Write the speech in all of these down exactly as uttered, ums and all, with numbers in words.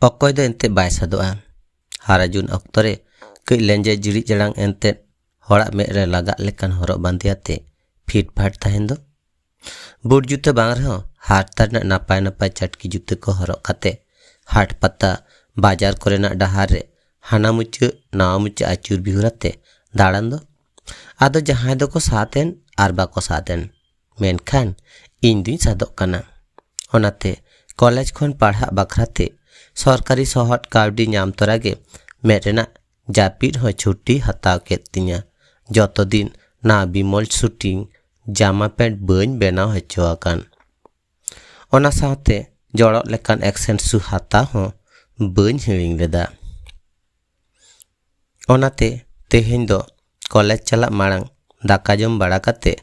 ᱚᱠᱚᱭ ᱫᱚ ᱮᱱᱛᱮ ᱵᱟᱭ ᱥᱟᱫᱚᱜᱼᱟ? ᱦᱟᱨᱟ ᱡᱩᱱ ᱚᱠᱛᱚ ᱨᱮ ᱠᱟᱹᱡ ᱞᱮᱸᱡᱮᱫ ᱡᱤᱲᱤᱡ ᱡᱟᱲᱟᱝ ᱮᱱᱛᱮ ᱦᱚᱲᱟᱜ ᱢᱮᱫ ᱨᱮ ᱞᱟᱜᱟᱜ ᱞᱮᱠᱟᱱ ᱦᱚᱨᱚᱜ ᱵᱟᱸᱫᱮ ᱟᱛᱮ ᱯᱷᱤᱴ ᱯᱷᱟᱴ ᱛᱟᱦᱮᱱ ᱫᱚ᱾ ᱵᱩᱴ ᱡᱩᱛᱟᱹ ᱵᱟᱝ ᱨᱮᱦᱚᱸ ᱦᱟᱨᱛᱟ ᱨᱮᱱᱟᱜ ᱱᱟᱯᱟᱭ ᱱᱟᱯᱟᱭ ᱪᱟᱹᱴᱠᱤ ᱡᱩᱛᱟᱹ ᱠᱚ ᱦᱚᱨᱚᱜ ᱠᱟᱛᱮ ᱦᱟᱴ ᱯᱟᱛᱟ ᱵᱟᱡᱟᱨ ᱠᱚᱨᱮᱱᱟᱜ ᱰᱟᱦᱟᱨ ᱨᱮ ᱦᱟᱱᱟ ᱢᱩᱪᱟᱹᱫ ᱱᱟᱣᱟ ᱢᱩᱪᱟᱹᱫ ᱟᱹᱪᱩᱨ ᱵᱤᱦᱩᱨ ᱟᱛᱮ ᱫᱟᱬᱟᱱ ᱫᱚ᱾ ᱟᱫᱚ ᱡᱟᱦᱟᱸᱭ ᱫᱚᱠᱚ ᱥᱟᱫ ᱮᱱ ᱟᱨ ᱵᱟᱠᱚ ᱥᱟᱫ ᱮᱱ, ᱢᱮᱱᱠᱷᱟᱱ ᱤᱧ ᱫᱩᱧ ᱥᱟᱫᱚᱜ ᱠᱟᱱᱟ᱾ ᱚᱱᱟᱛᱮ ᱠᱚᱞᱮᱡᱽ ᱠᱷᱚᱱ ᱯᱟᱲᱦᱟᱜ ᱵᱟᱠᱷᱨᱟ ᱛᱮ ᱥᱚᱨᱠᱟᱨᱤ ᱥᱚᱦᱚᱫ ᱠᱟᱹᱣᱰᱤ ᱧᱟᱢ ᱛᱚᱨᱟ ᱜᱮ ᱢᱮᱫ ᱨᱮᱱᱟᱜ ᱡᱟᱹᱯᱤᱫ ᱦᱚᱸ ᱪᱷᱩᱴᱤ ᱦᱟᱛᱟᱣ ᱠᱮᱫ ᱛᱤᱧᱟᱹ, ᱡᱚᱛᱚ ᱫᱤᱱ ᱱᱟ ᱵᱤᱢᱚᱞ ᱥᱩᱴᱤᱝ ᱡᱟᱢᱟ ᱯᱮᱱᱴ ᱵᱟᱹᱧ ᱵᱮᱱᱟᱣ ᱦᱚᱪᱚ ᱟᱠᱟᱱ᱾ ᱚᱱᱟ ᱥᱟᱶᱛᱮ ᱡᱚᱲᱚᱜ ᱞᱮᱠᱟᱱ ᱮᱠᱥᱮᱱ ᱥᱩ ᱦᱟᱛᱟᱣ ᱦᱚᱸ ᱵᱟᱹᱧ ᱦᱤᱲᱤᱧ ᱞᱮᱫᱟ᱾ ᱚᱱᱟᱛᱮ ᱛᱮᱦᱮᱧ ᱫᱚ ᱠᱚᱞᱮᱡᱽ ᱪᱟᱞᱟᱜ ᱢᱟᱲᱟᱝ ᱫᱟᱠᱟ ᱡᱚᱢ ᱵᱟᱲᱟ ᱠᱟᱛᱮ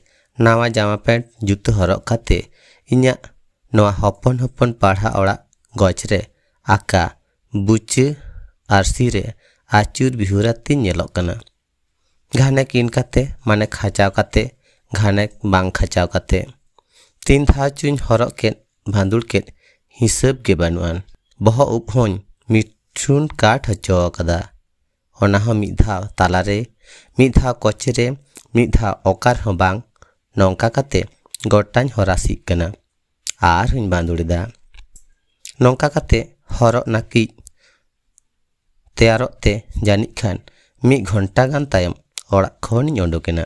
ᱱᱟᱣᱟ ᱡᱟᱢᱟ ᱯᱮᱱᱴ ᱡᱩᱛᱟᱹ ᱦᱚᱨᱚᱜ ᱠᱟᱛᱮ ᱤᱧᱟᱹᱜ ᱱᱚᱣᱟ ᱦᱚᱯᱚᱱ ᱦᱚᱯᱚᱱ ᱯᱟᱲᱦᱟᱜ ᱚᱲᱟᱜ ᱜᱚᱡ ᱨᱮ ᱟᱠᱟ ᱵᱩᱪᱟᱹ ᱟᱨᱥᱤ ᱨᱮ ᱟᱹᱪᱩᱨ ᱵᱤᱦᱩᱨ ᱟᱛᱮᱧ ᱧᱮᱞᱚᱜ ᱠᱟᱱᱟ᱾ ᱜᱷᱟᱱᱮᱠ ᱤᱱ ᱠᱟᱛᱮ ᱢᱟᱱᱮ ᱠᱷᱟᱪᱟᱣ ᱠᱟᱛᱮ, ᱜᱷᱟᱱᱮᱠ ᱵᱟᱝ ᱠᱷᱟᱪᱟᱣ ᱠᱟᱛᱮ᱾ ᱛᱤᱱ ᱫᱷᱟᱣ ᱪᱚᱧ ᱦᱚᱨᱚᱜ ᱠᱮᱫ, ᱵᱷᱟᱸᱫᱩᱲ ᱠᱮᱫ, ᱦᱤᱥᱟᱹᱵ ᱜᱮ ᱵᱟᱹᱱᱩᱜ ᱟᱱ᱾ ᱵᱚᱦᱚᱜ ᱩᱵ ᱦᱚᱸᱧ ᱢᱤᱴᱷᱩᱱ ᱠᱟᱴ ᱦᱚᱪᱚ ᱟᱠᱟᱫᱟ᱾ ᱚᱱᱟ ᱦᱚᱸ ᱢᱤᱫ ᱫᱷᱟᱣ ᱛᱟᱞᱟᱨᱮ, ᱢᱤᱫ ᱫᱷᱟᱣ ᱠᱚᱪᱮᱨᱮ, ᱢᱤᱫ ᱫᱷᱟᱣ ᱚᱠᱟ ᱨᱮᱦᱚᱸ ᱵᱟᱝ᱾ ᱱᱚᱝᱠᱟ ᱠᱟᱛᱮ ᱜᱚᱴᱟᱧ ᱦᱚᱨᱟᱥᱤᱜ ᱠᱟᱱᱟ᱾ ᱟᱨᱦᱚᱸᱧ ᱵᱟᱸᱫᱩᱲ ᱮᱫᱟ᱾ ᱱᱚᱝᱠᱟ ᱠᱟᱛᱮ ᱦᱚᱨᱚᱜ ᱱᱟᱹᱠᱤᱡ ᱛᱮᱭᱟᱨᱚᱜ ᱛᱮ ᱡᱟᱹᱱᱤᱡ ᱠᱷᱟᱱ ᱢᱤᱫ ᱜᱷᱚᱱᱴᱟ ᱜᱟᱱ ᱛᱟᱭᱚᱢ ᱚᱲᱟᱜ ᱠᱷᱚᱱᱤᱧ ᱚᱰᱚᱠ ᱮᱱᱟ᱾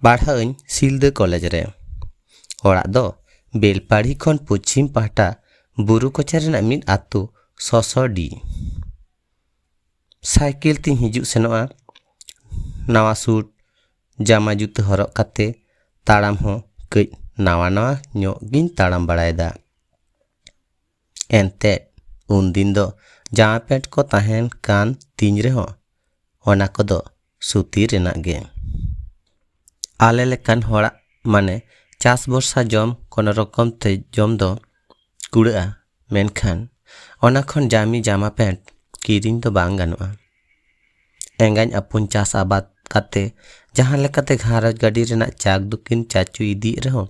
ᱯᱟᱲᱦᱟᱜ ᱟᱹᱧ ᱥᱤᱞᱫᱟᱹ ᱠᱚᱞᱮᱡᱽ ᱨᱮ᱾ ᱚᱲᱟᱜ ᱫᱚ ᱵᱮᱞᱯᱟᱲᱦᱤ ᱠᱷᱚᱱ ᱯᱚᱪᱷᱤᱢ ᱯᱟᱦᱴᱟ ᱵᱩᱨᱩ ᱠᱚᱪᱟ ᱨᱮᱱᱟᱜ ᱢᱤᱫ ᱟᱹᱛᱩ ᱥᱚᱥᱚᱰᱤ᱾ ᱥᱟᱭᱠᱮᱞ ᱛᱤᱧ ᱦᱤᱡᱩᱜ ᱥᱮᱱᱚᱜᱼᱟ᱾ ᱱᱟᱣᱟ ᱥᱩᱴ, ᱡᱟᱢᱟ ᱡᱩᱛᱟᱹ ᱦᱚᱨᱚᱜ ᱠᱟᱛᱮ ᱛᱟᱲᱟᱢ ᱦᱚᱸ ᱠᱟᱹᱡ ᱱᱟᱣᱟ ᱱᱟᱣᱟ ᱧᱚᱜ ᱜᱤᱧ ᱛᱟᱲᱟᱢ ᱵᱟᱲᱟᱭᱮᱫᱟ᱾ ᱮᱱᱛᱮᱫ ᱩᱱᱫᱤᱱ ᱫᱚ ᱡᱟᱢᱟ ᱯᱮᱱᱴ ᱠᱚ ᱛᱟᱦᱮᱱ ᱠᱟᱱ ᱛᱤᱧ ᱨᱮᱦᱚᱸ ᱚᱱᱟ ᱠᱚᱫᱚ ᱥᱩᱛᱤ ᱨᱮᱱᱟᱜ ᱜᱮ᱾ ᱟᱞᱮ ᱞᱮᱠᱟᱱ ᱦᱚᱲᱟᱜ ᱢᱟᱱᱮ ᱪᱟᱥ ᱵᱷᱚᱨᱥᱟ ᱡᱚᱢ ᱠᱳᱱᱳ ᱨᱚᱠᱚᱢ ᱛᱮ ᱡᱚᱢ ᱫᱚ ᱠᱩᱲᱟᱹᱜᱼᱟ, ᱢᱮᱱᱠᱷᱟᱱ ᱚᱱᱟ ᱠᱷᱚᱱ ᱡᱟᱢᱤ ᱡᱟᱢᱟ ᱯᱮᱱᱴ ᱠᱤᱨᱤᱧ ᱫᱚ ᱵᱟᱝ ᱜᱟᱱᱚᱜᱼᱟ᱾ ᱮᱸᱜᱟᱧ ᱟᱯᱚᱱ ᱪᱟᱥ ᱟᱵᱟᱫ ᱠᱟᱛᱮ ᱡᱟᱦᱟᱸ ᱞᱮᱠᱟᱛᱮ ᱜᱷᱟᱨᱚᱸᱡᱽ ᱜᱟᱹᱰᱤ ᱨᱮᱱᱟᱜ ᱪᱟᱠ ᱫᱚᱠᱤᱱ ᱪᱟᱪᱚ ᱤᱫᱤᱭᱮᱫ ᱨᱮᱦᱚᱸ,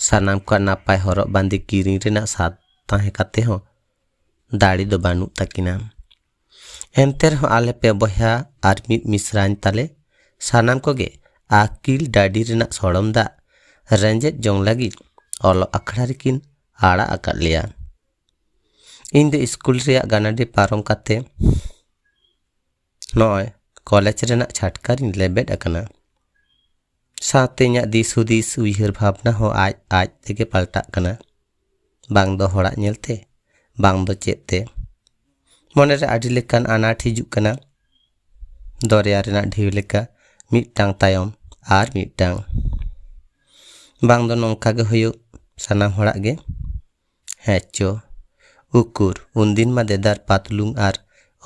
ᱥᱟᱱᱟᱢ ᱠᱚᱣᱟᱜ ᱱᱟᱯᱟᱭ ᱦᱚᱨᱚᱜ ᱵᱟᱸᱫᱮ ᱠᱤᱨᱤᱧ ᱨᱮᱱᱟᱜ ᱥᱟᱫ ᱛᱟᱦᱮᱸ ᱠᱟᱛᱮ ᱦᱚᱸ ᱫᱟᱲᱮ ᱫᱚ ᱵᱟᱹᱱᱩᱜ ᱛᱟᱹᱠᱤᱱᱟ᱾ ᱮᱱᱛᱮ ᱨᱮᱦᱚᱸ ᱟᱞᱮ ᱯᱮ ᱵᱚᱭᱦᱟ ᱟᱨ ᱢᱤᱫ ᱢᱤᱥᱨᱟᱧ ᱛᱟᱞᱮ ᱥᱟᱱᱟᱢ ᱠᱚᱜᱮ ᱟᱹᱠᱤᱞ ᱰᱟᱹᱰᱤ ᱨᱮᱱᱟᱜ ᱥᱚᱲᱚᱢ ᱫᱟᱜ ᱨᱮᱸᱡᱮᱫ ᱡᱚᱝ ᱞᱟᱹᱜᱤᱫ ᱚᱞᱚᱜ ᱟᱠᱷᱲᱟ ᱨᱮᱠᱤᱱ ᱟᱲᱟᱜ ᱟᱠᱟᱫ ᱞᱮᱭᱟ᱾ ᱤᱧ ᱫᱚ ᱥᱠᱩᱞ ᱨᱮᱭᱟᱜ ᱜᱟᱱᱟᱰᱤ ᱯᱟᱨᱚᱢ ᱠᱟᱛᱮ ᱱᱚᱜᱼᱚᱭ ᱠᱚᱞᱮᱡᱽ ᱨᱮᱱᱟᱜ ᱪᱷᱟᱴᱠᱟ ᱨᱤᱧ ᱞᱮᱵᱮᱫ ᱟᱠᱟᱱᱟ᱾ ᱥᱟᱶᱛᱮ ᱤᱧᱟᱹᱜ ᱫᱤᱥ ᱦᱩᱫᱤᱥ, ᱩᱭᱦᱟᱹᱨ ᱵᱷᱟᱵᱽᱱᱟ ᱦᱚᱸ ᱟᱡ ᱟᱡ ᱛᱮᱜᱮ ᱯᱟᱞᱴᱟᱜ ᱠᱟᱱᱟ᱾ ᱵᱟᱝ ᱫᱚ ᱦᱚᱲᱟᱜ ᱧᱮᱞᱛᱮ, ᱵᱟᱝ ᱫᱚ ᱪᱮᱫ ᱛᱮ᱾ ᱢᱚᱱᱮᱨᱮ ᱟᱹᱰᱤ ᱞᱮᱠᱟᱱ ᱟᱱᱟᱴ ᱦᱤᱡᱩᱜ ᱠᱟᱱᱟ, ᱫᱚᱨᱭᱟ ᱨᱮᱱᱟᱜ ᱰᱷᱮᱣ ᱞᱮᱠᱟ, ᱢᱤᱫᱴᱟᱝ ᱛᱟᱭᱚᱢ ᱟᱨ ᱢᱤᱫᱴᱟᱝ᱾ ᱵᱟᱝ ᱫᱚ ᱱᱚᱝᱠᱟ ᱜᱮ ᱦᱩᱭᱩᱜ ᱥᱟᱱᱟᱢ ᱦᱚᱲᱟᱜ ᱜᱮ? ᱦᱮᱸ ᱪᱚ, ᱩᱠᱩᱨ, ᱩᱱᱫᱤᱱ ᱢᱟ ᱫᱮᱫᱟᱨ ᱯᱟᱛᱞᱩᱝ ᱟᱨ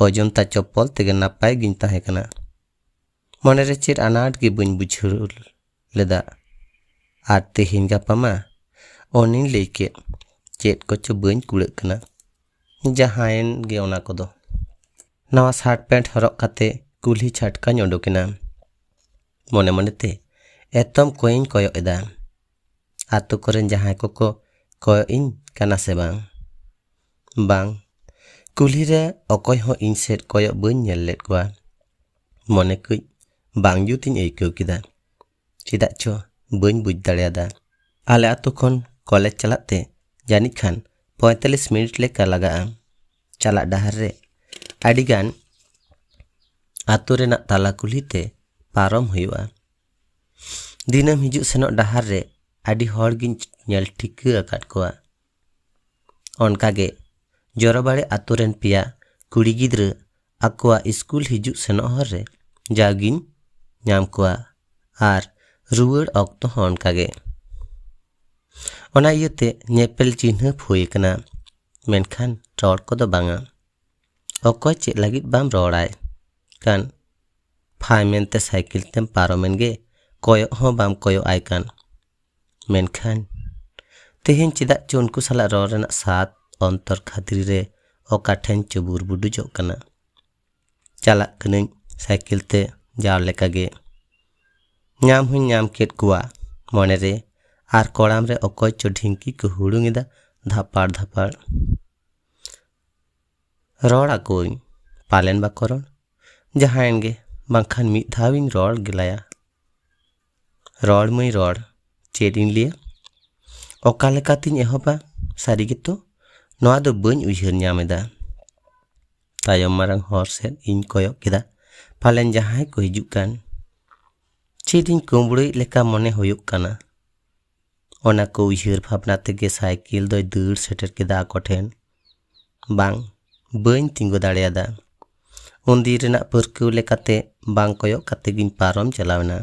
ᱚᱡᱚᱱᱛᱟ ᱪᱚᱯᱯᱚᱞ ᱛᱮᱜᱮ ᱱᱟᱯᱟᱭ ᱜᱤᱧ ᱛᱟᱦᱮᱸ ᱠᱟᱱᱟ᱾ ᱢᱚᱱᱮᱨᱮ ᱪᱮᱫ ᱟᱱᱟᱴ ᱜᱮ ᱵᱟᱹᱧ ᱵᱩᱡᱷᱟᱹᱣ ᱞᱮᱫᱟ᱾ ᱟᱨ ᱛᱮᱦᱮᱧ ᱜᱟᱯᱟ ᱢᱟ ᱚᱱᱮᱧ ᱞᱟᱹᱭ ᱠᱮᱫ, ᱪᱮᱫ ᱠᱚᱪᱚ ᱵᱟᱹᱧ ᱠᱩᱲᱟᱹᱜ ᱠᱟᱱᱟ᱾ ᱡᱟᱦᱟᱸᱭᱮᱱ ᱜᱮ ᱚᱱᱟ ᱠᱚᱫᱚ᱾ ᱱᱟᱣᱟ ᱥᱟᱨᱴ ᱯᱮᱱᱴ ᱦᱚᱨᱚᱜ ᱠᱟᱛᱮ ᱠᱩᱞᱦᱤ ᱪᱷᱟᱴᱠᱟᱧ ᱩᱰᱩᱠᱮᱱᱟ᱾ ᱢᱚᱱᱮ ᱢᱚᱱᱮᱛᱮ ᱮᱛᱚᱢ ᱠᱚᱭᱮᱧ ᱠᱚᱭᱚᱜ ᱮᱫᱟ᱾ ᱟᱛᱳ ᱠᱚᱨᱮᱱ ᱡᱟᱦᱟᱸᱭ ᱠᱚᱠᱚ ᱠᱚᱭᱚᱜ ᱤᱧ ᱠᱟᱱᱟ ᱥᱮ ᱵᱟᱝ? ᱵᱟᱝ, ᱠᱩᱞᱦᱤ ᱨᱮ ᱚᱠᱚᱭ ᱦᱚᱸ ᱤᱧ ᱥᱮᱫ ᱠᱚᱭᱚᱜ ᱵᱟᱹᱧ ᱧᱮᱞ ᱞᱮᱫ ᱠᱚᱣᱟ᱾ ᱢᱚᱱᱮ ᱠᱟᱹᱡ ᱵᱟᱝ ᱡᱩᱛᱤᱧ ᱟᱹᱭᱠᱟᱹᱣ ᱠᱮᱫᱟ᱾ ᱪᱮᱫᱟᱜ ᱪᱚ ᱵᱟᱹᱧ ᱵᱩᱡᱽ ᱫᱟᱲᱮᱭᱟᱫᱟ᱾ ᱟᱞᱮ ᱟᱛᱳ ᱠᱷᱚᱱ ᱠᱚᱞᱮᱡᱽ ᱪᱟᱞᱟᱜ ᱛᱮ ᱡᱟᱹᱱᱤᱡ ᱠᱷᱟᱱ ᱯᱚᱸᱭᱛᱟᱞᱞᱤᱥ ᱢᱤᱱᱤᱴ ᱞᱮᱠᱟ ᱞᱟᱜᱟᱜᱼᱟ᱾ ᱪᱟᱞᱟᱜ ᱰᱟᱦᱟᱨ ᱨᱮ ᱟᱹᱰᱤᱜᱟᱱ ᱟᱛᱳ ᱨᱮᱱᱟᱜ ᱛᱟᱞᱟ ᱠᱩᱞᱦᱤ ᱛᱮ ᱯᱟᱨᱚᱢ ᱦᱩᱭᱩᱜᱼᱟ᱾ ᱫᱤᱱᱟᱹᱢ ᱦᱤᱡᱩᱜ ᱥᱮᱱᱚᱜ ᱰᱟᱦᱟᱨ ᱨᱮ ᱟᱹᱰᱤ ᱦᱚᱲ ᱜᱤᱧ ᱧᱮᱞ ᱴᱷᱤᱠᱟᱹ ᱟᱠᱟᱫ ᱠᱚᱣᱟ᱾ ᱚᱱᱠᱟᱜᱮ ᱡᱚᱨᱚᱵᱟᱲᱮ ᱟᱛᱳ ᱨᱮᱱ ᱯᱮᱭᱟ ᱠᱩᱲᱤ ᱜᱤᱫᱽᱨᱟᱹ ᱟᱠᱚᱣᱟᱜ ᱥᱠᱩᱞ ᱦᱤᱡᱩᱜ ᱥᱮᱱᱚᱜ ᱦᱚᱨ ᱨᱮ ᱡᱟᱣᱜᱤᱧ ᱧᱟᱢ ᱠᱚᱣᱟ, ᱟᱨ ᱨᱩᱣᱟᱹᱲ ᱚᱠᱛᱚ ᱦᱚᱸ ᱚᱱᱠᱟᱜᱮ᱾ ᱚᱱᱟ ᱤᱭᱟᱹᱛᱮ ᱧᱮᱯᱮᱞ ᱪᱤᱱᱦᱟᱹᱯ ᱦᱩᱭ ᱟᱠᱟᱱᱟ, ᱢᱮᱱᱠᱷᱟᱱ ᱨᱚᱲ ᱠᱚᱫᱚ ᱵᱟᱝᱟ᱾ ᱚᱠᱚᱭ ᱪᱮᱫ ᱞᱟᱹᱜᱤᱫ ᱵᱟᱢ ᱨᱚᱲᱟᱭ ᱠᱟᱱ? ᱯᱷᱟᱭ ᱢᱮᱱᱛᱮ ᱥᱟᱭᱠᱮᱞ ᱛᱮᱢ ᱯᱟᱨᱚᱢᱮᱱ ᱜᱮ, ᱠᱚᱭᱚᱜ ᱦᱚᱸ ᱵᱟᱢ ᱠᱚᱭᱚᱜ ᱟᱭ ᱠᱟᱱ᱾ ᱢᱮᱱᱠᱷᱟᱱ ᱛᱮᱦᱮᱧ ᱪᱮᱫᱟᱜ ᱪᱚ ᱩᱱᱠᱩ ᱥᱟᱞᱟᱜ ᱨᱚᱲ ᱨᱮᱱᱟᱜ ᱥᱟᱫ ᱚᱱᱛᱚᱨ ᱠᱷᱟᱹᱫᱽᱨᱤ ᱨᱮ ᱚᱠᱟ ᱴᱷᱮᱱ ᱪᱚ ᱵᱩᱨᱵᱩᱰᱩᱡᱚᱜ ᱠᱟᱱᱟ᱾ ᱪᱟᱞᱟᱜ ᱠᱟᱹᱱᱟᱹᱧ ᱥᱟᱭᱠᱮᱞ ᱛᱮ ᱡᱟᱣ ᱞᱮᱠᱟᱜᱮ᱾ ᱧᱟᱢ ᱦᱚᱧ ᱧᱟᱢ ᱠᱮᱫ ᱠᱚᱣᱟ ᱢᱚᱱᱮᱨᱮ, ᱟᱨ ᱠᱚᱲᱟᱢ ᱨᱮ ᱚᱠᱚᱭ ᱪᱚ ᱰᱷᱤᱝᱠᱤ ᱠᱚ ᱦᱩᱲᱩᱝ ᱮᱫᱟ, ᱫᱷᱟᱯᱟᱲ ᱫᱷᱟᱯᱟᱲ᱾ ᱨᱚᱲ ᱟᱠᱚᱣᱟᱹᱧ, ᱯᱟᱞᱮᱱ ᱵᱟᱠᱚ ᱨᱚᱲ᱾ ᱡᱟᱦᱟᱸᱭᱮᱱ ᱜᱮ, ᱵᱟᱝᱠᱷᱟᱱ ᱢᱤᱫ ᱫᱷᱟᱣ ᱤᱧ ᱨᱚᱲ ᱜᱮᱞᱟᱭᱟ᱾ ᱨᱚᱲ ᱢᱟᱹᱧ ᱨᱚᱲ, ᱪᱮᱫ ᱤᱧ ᱞᱟᱹᱭᱟ? ᱚᱠᱟ ᱞᱮᱠᱟᱛᱤᱧ ᱮᱦᱚᱵᱟ? ᱥᱟᱹᱨᱤ ᱜᱮᱛᱚ, ᱱᱚᱣᱟ ᱫᱚ ᱵᱟᱹᱧ ᱩᱭᱦᱟᱹᱨ ᱧᱟᱢ ᱮᱫᱟ᱾ ᱛᱟᱭᱚᱢ ᱢᱟᱨᱟᱝ ᱦᱚᱨ ᱥᱮᱫ ᱤᱧ ᱠᱚᱭᱚᱜ ᱠᱮᱫᱟ᱾ ᱯᱟᱞᱮᱱ ᱡᱟᱦᱟᱸᱭ ᱠᱚ ᱦᱤᱡᱩᱜ ᱠᱟᱱ᱾ ᱪᱮᱫ ᱤᱧ ᱠᱩᱢᱵᱽᱲᱩᱭᱮᱫ ᱞᱮᱠᱟ ᱢᱚᱱᱮ ᱦᱩᱭᱩᱜ ᱠᱟᱱᱟ᱾ ᱚᱱᱟ ᱠᱚ ᱩᱭᱦᱟᱹᱨ ᱵᱷᱟᱵᱽᱱᱟ ᱛᱮᱜᱮ ᱥᱟᱭᱠᱮᱞ ᱫᱚᱭ ᱫᱟᱹᱲ ᱥᱮᱴᱮᱨ ᱠᱮᱫᱟ ᱟᱠᱚ ᱴᱷᱮᱱ᱾ ᱵᱟᱝ, ᱵᱟᱹᱧ ᱛᱤᱸᱜᱩ ᱫᱟᱲᱮᱭᱟᱫᱟ᱾ ᱩᱱᱫᱤᱱ ᱨᱮᱱᱟᱜ ᱯᱟᱹᱨᱠᱟᱹᱣ ᱞᱮᱠᱟᱛᱮ ᱵᱟᱝ ᱠᱚᱭᱚᱜ ᱠᱟᱛᱮ ᱜᱤᱧ ᱯᱟᱨᱚᱢ ᱪᱟᱞᱟᱣ ᱮᱱᱟ᱾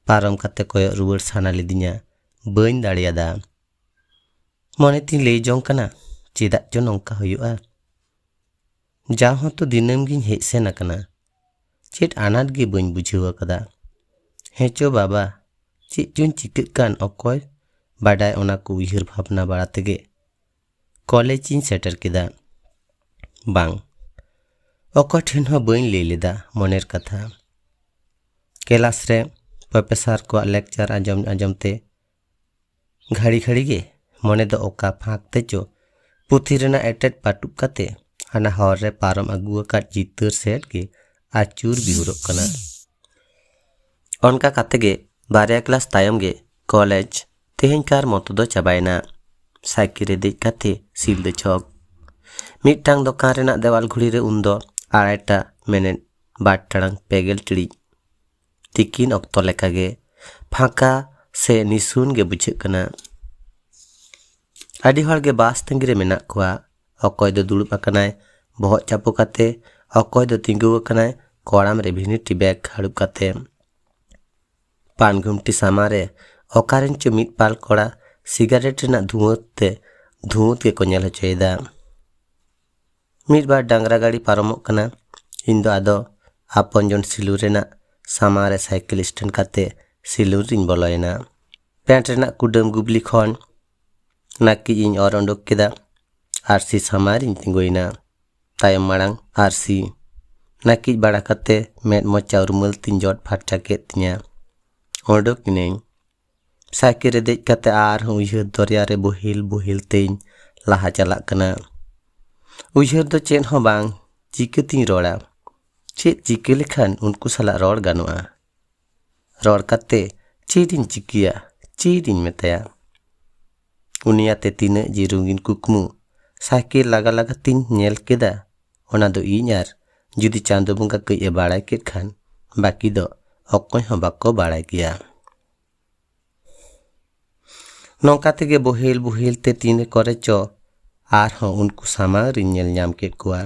ᱯᱟᱨᱚᱢ ᱠᱟᱛᱮ ᱠᱚᱭᱚᱜ ᱨᱩᱣᱟᱹᱲ ᱥᱟᱱᱟ ᱞᱤᱫᱤᱧᱟ, ᱵᱟᱹᱧ ᱫᱟᱲᱮᱭᱟᱫᱟ᱾ ᱢᱚᱱᱮ ᱛᱤᱧ ᱞᱟᱹᱭ ᱡᱚᱝ ᱠᱟᱱᱟ, ᱪᱮᱫᱟᱜ ᱪᱚ ᱱᱚᱝᱠᱟ ᱦᱩᱭᱩᱜᱼᱟ? ᱡᱟᱣ ᱦᱚᱸᱛᱚ ᱫᱤᱱᱟᱹᱢ ᱜᱤᱧ ᱦᱮᱡ ᱥᱮᱱ ᱟᱠᱟᱱᱟ᱾ ᱪᱮᱫ ᱟᱱᱟᱴ ᱜᱮ ᱵᱟᱹᱧ ᱵᱩᱡᱷᱟᱹᱣ ᱟᱠᱟᱫᱟ᱾ ᱦᱮᱸ ᱪᱚ ᱵᱟᱵᱟ, ᱪᱮᱫ ᱪᱚᱧ ᱪᱤᱠᱟᱹᱜ ᱠᱟᱱ, ᱚᱠᱚᱭ ᱵᱟᱰᱟᱭ? ᱚᱱᱟ ᱠᱚ ᱩᱭᱦᱟᱹᱨ ᱵᱷᱟᱵᱽᱱᱟ ᱵᱟᱲᱟ ᱛᱮᱜᱮ ᱠᱚᱞᱮᱡᱽ ᱤᱧ ᱥᱮᱴᱮᱨ ᱠᱮᱫᱟ᱾ ᱵᱟᱝ, ᱚᱠᱚᱭ ᱴᱷᱮᱱ ᱦᱚᱸ ᱵᱟᱹᱧ ᱞᱟᱹᱭ ᱞᱮᱫᱟ ᱢᱚᱱᱮᱨ ᱠᱟᱛᱷᱟ᱾ ᱠᱮᱞᱟᱥ ᱨᱮ ᱯᱨᱚᱯᱷᱮᱥᱚᱨ ᱠᱚᱣᱟᱜ ᱞᱮᱠᱪᱟᱨ ᱟᱸᱡᱚᱢ ᱟᱸᱡᱚᱢ ᱛᱮ ᱜᱷᱟᱹᱲᱤ ᱜᱷᱟᱹᱲᱤ ᱜᱮ ᱢᱚᱱᱮ ᱫᱚ ᱚᱠᱟ ᱯᱷᱟᱸᱠ ᱛᱮᱪᱚ ᱯᱩᱛᱷᱤ ᱨᱮᱱᱟᱜ ᱮᱴᱮᱫ ᱯᱟᱹᱴᱩᱵ ᱠᱟᱛᱮ ᱦᱟᱱᱟ ᱦᱚᱨ ᱨᱮ ᱯᱟᱨᱚᱢ ᱟᱹᱜᱩ ᱟᱠᱟᱫ ᱪᱤᱛᱟᱹᱨ ᱥᱮᱫ ᱜᱮ ᱟᱹᱪᱩᱨ ᱵᱤᱦᱩᱨᱚᱜ ᱠᱟᱱᱟ᱾ ᱚᱱᱠᱟ ᱠᱟᱛᱮ ᱜᱮ ᱵᱟᱨᱭᱟ ᱠᱞᱟᱥ ᱛᱟᱭᱚᱢ ᱜᱮ ᱠᱚᱞᱮᱡᱽ ᱛᱮᱦᱮᱧ ᱠᱟᱨ ᱢᱚᱛᱚ ᱫᱚ ᱪᱟᱵᱟᱭᱮᱱᱟ᱾ ᱥᱟᱭᱠᱮᱞ ᱨᱮ ᱫᱮᱡ ᱠᱟᱛᱮ ᱥᱤᱞᱫᱟᱹ ᱪᱷᱚᱠ᱾ ᱢᱤᱫᱴᱟᱝ ᱫᱚᱠᱟᱱ ᱨᱮᱱᱟᱜ ᱫᱮᱣᱟᱞ ᱜᱷᱩᱲᱤ ᱨᱮ ᱩᱱᱫᱚ ᱟᱲᱟᱭᱴᱟ ᱢᱮᱱᱮᱫ ᱵᱟᱨ ᱴᱟᱲᱟᱝ ᱯᱮ ᱜᱮᱞ ᱴᱤᱲᱤᱡ᱾ ᱛᱤᱠᱤᱱ ᱚᱠᱛᱚ ᱞᱮᱠᱟᱜᱮ ᱯᱷᱟᱸᱠᱟ ᱥᱮ ᱱᱤᱥᱩᱱ ᱜᱮ ᱵᱩᱡᱷᱟᱹᱜ ᱠᱟᱱᱟ᱾ ᱟᱹᱰᱤ ᱦᱚᱲ ᱜᱮ ᱵᱟᱥ ᱛᱟᱺᱜᱤ ᱨᱮ ᱢᱮᱱᱟᱜ ᱠᱚᱣᱟ᱾ ᱚᱠᱚᱭ ᱫᱚ ᱫᱩᱲᱩᱵ ᱟᱠᱟᱱᱟᱭ ᱵᱚᱦᱚᱜ ᱪᱟᱯᱚ ᱠᱟᱛᱮ, ᱚᱠᱚᱭ ᱫᱚ ᱛᱤᱸᱜᱩ ᱟᱠᱟᱱᱟᱭ ᱠᱚᱲᱟᱢ ᱨᱮ ᱵᱷᱤᱱᱤᱴᱤ ᱵᱮᱜᱽ ᱦᱟᱹᱲᱩᱵ ᱠᱟᱛᱮ᱾ ᱯᱟᱱ ᱜᱷᱩᱢᱴᱤ ᱥᱟᱢᱟᱝ ᱨᱮ ᱚᱠᱟᱨᱮᱱ ᱪᱚ ᱢᱤᱫ ᱯᱟᱞ ᱠᱚᱲᱟ ᱥᱤᱜᱟᱨᱮᱴ ᱨᱮᱱᱟᱜ ᱫᱷᱩᱣᱟᱹ ᱛᱮ ᱫᱷᱩᱸᱛ ᱜᱮᱠᱚ ᱧᱮᱞ ᱦᱚᱪᱚᱭᱮᱫᱟ᱾ ᱢᱤᱫ ᱵᱟᱨ ᱰᱟᱝᱨᱟ ᱜᱟᱹᱰᱤ ᱯᱟᱨᱚᱢᱚᱜ ᱠᱟᱱᱟ᱾ ᱤᱧ ᱫᱚ ᱟᱫᱚ ᱟᱯᱚᱱ ᱡᱚᱱ ᱥᱤᱞᱩ ᱨᱮᱱᱟᱜ ᱥᱟᱢᱟᱝ ᱨᱮ ᱥᱟᱭᱠᱮᱞ ᱥᱴᱮᱱᱰ ᱠᱟᱛᱮ ᱥᱤᱞᱩ ᱨᱤᱧ ᱵᱚᱞᱚᱭᱮᱱᱟ᱾ ᱯᱮᱱᱴ ᱨᱮᱱᱟᱜ ᱠᱩᱰᱟᱹᱢ ᱜᱩᱵᱞᱤ ᱠᱷᱚᱱ ᱱᱟᱹᱠᱤᱡ ᱤᱧ ᱚᱨ ᱩᱰᱩᱠ ᱠᱮᱫᱟ᱾ ᱟᱨᱥᱤ ᱥᱟᱢᱟᱝ ᱨᱤᱧ ᱛᱤᱸᱜᱩᱭᱮᱱᱟ᱾ ᱛᱟᱭᱚᱢ ᱢᱟᱲᱟᱝ ᱟᱨᱥᱤ᱾ ᱱᱟᱹᱠᱤᱡ ᱵᱟᱲᱟ ᱠᱟᱛᱮ ᱢᱮᱫ ᱢᱚᱪᱟ ᱩᱨᱢᱟᱹᱞ ᱛᱤᱧ ᱡᱚᱫ ᱯᱷᱟᱨᱪᱟ ᱠᱮᱫ ᱛᱤᱧᱟ᱾ ᱩᱰᱩᱠ ᱮᱱᱟᱹᱧ᱾ ᱥᱟᱭᱠᱮᱞ ᱨᱮ ᱫᱮᱡ ᱠᱟᱛᱮ ᱟᱨᱦᱚᱸ ᱩᱭᱦᱟᱹᱨ ᱫᱚᱨᱭᱟ ᱨᱮ ᱵᱳᱦᱮᱞ ᱵᱳᱦᱮᱞ ᱛᱮᱧ ᱞᱟᱦᱟ ᱪᱟᱞᱟᱜ ᱠᱟᱱᱟ᱾ ᱩᱭᱦᱟᱹᱨ ᱫᱚ ᱪᱮᱫ ᱦᱚᱸ ᱵᱟᱝ, ᱪᱤᱠᱟᱹᱛᱤᱧ ᱨᱚᱲᱟ? ᱪᱮᱫ ᱪᱤᱠᱟᱹ ᱞᱮᱠᱷᱟᱱ ᱩᱱᱠᱩ ᱥᱟᱞᱟᱜ ᱨᱚᱲ ᱜᱟᱱᱚᱜᱼᱟ? ᱨᱚᱲ ᱠᱟᱛᱮ ᱪᱮᱫ ᱤᱧ ᱪᱤᱠᱟᱹᱭᱟ? ᱪᱮᱫ ᱤᱧ ᱢᱮᱛᱟᱭᱟ? ᱩᱱᱤᱭᱟᱛᱮ ᱛᱤᱱᱟᱹᱜ ᱡᱮ ᱨᱚᱝᱜᱤᱱ ᱠᱩᱠᱢᱩ, ᱥᱟᱭᱠᱮᱞ ᱞᱟᱜᱟ ᱞᱟᱜᱟ ᱛᱤᱧ ᱧᱮᱞ ᱠᱮᱫᱟ, ᱚᱱᱟ ᱫᱚ ᱤᱧ ᱟᱨ ᱡᱩᱫᱤ ᱪᱟᱸᱫᱚ ᱵᱚᱸᱜᱟ ᱠᱟᱹᱡ ᱮ ᱵᱟᱲᱟᱭ ᱠᱮᱫ ᱠᱷᱟᱱ, ᱵᱟᱹᱠᱤ ᱫᱚ ᱚᱠᱚᱭ ᱦᱚᱸ ᱵᱟᱠᱚ ᱵᱟᱲᱟᱭ ᱜᱮᱭᱟ᱾ ᱱᱚᱝᱠᱟ ᱛᱮᱜᱮ ᱵᱳᱦᱮᱞ ᱵᱳᱦᱮᱞ ᱛᱮ ᱛᱤᱱ ᱠᱚᱨᱮ ᱪᱚ ᱟᱨᱦᱚᱸ ᱩᱱᱠᱩ ᱥᱟᱢᱟᱝ ᱨᱤᱧ ᱧᱮᱞ ᱧᱟᱢ ᱠᱮᱫ ᱠᱚᱣᱟ᱾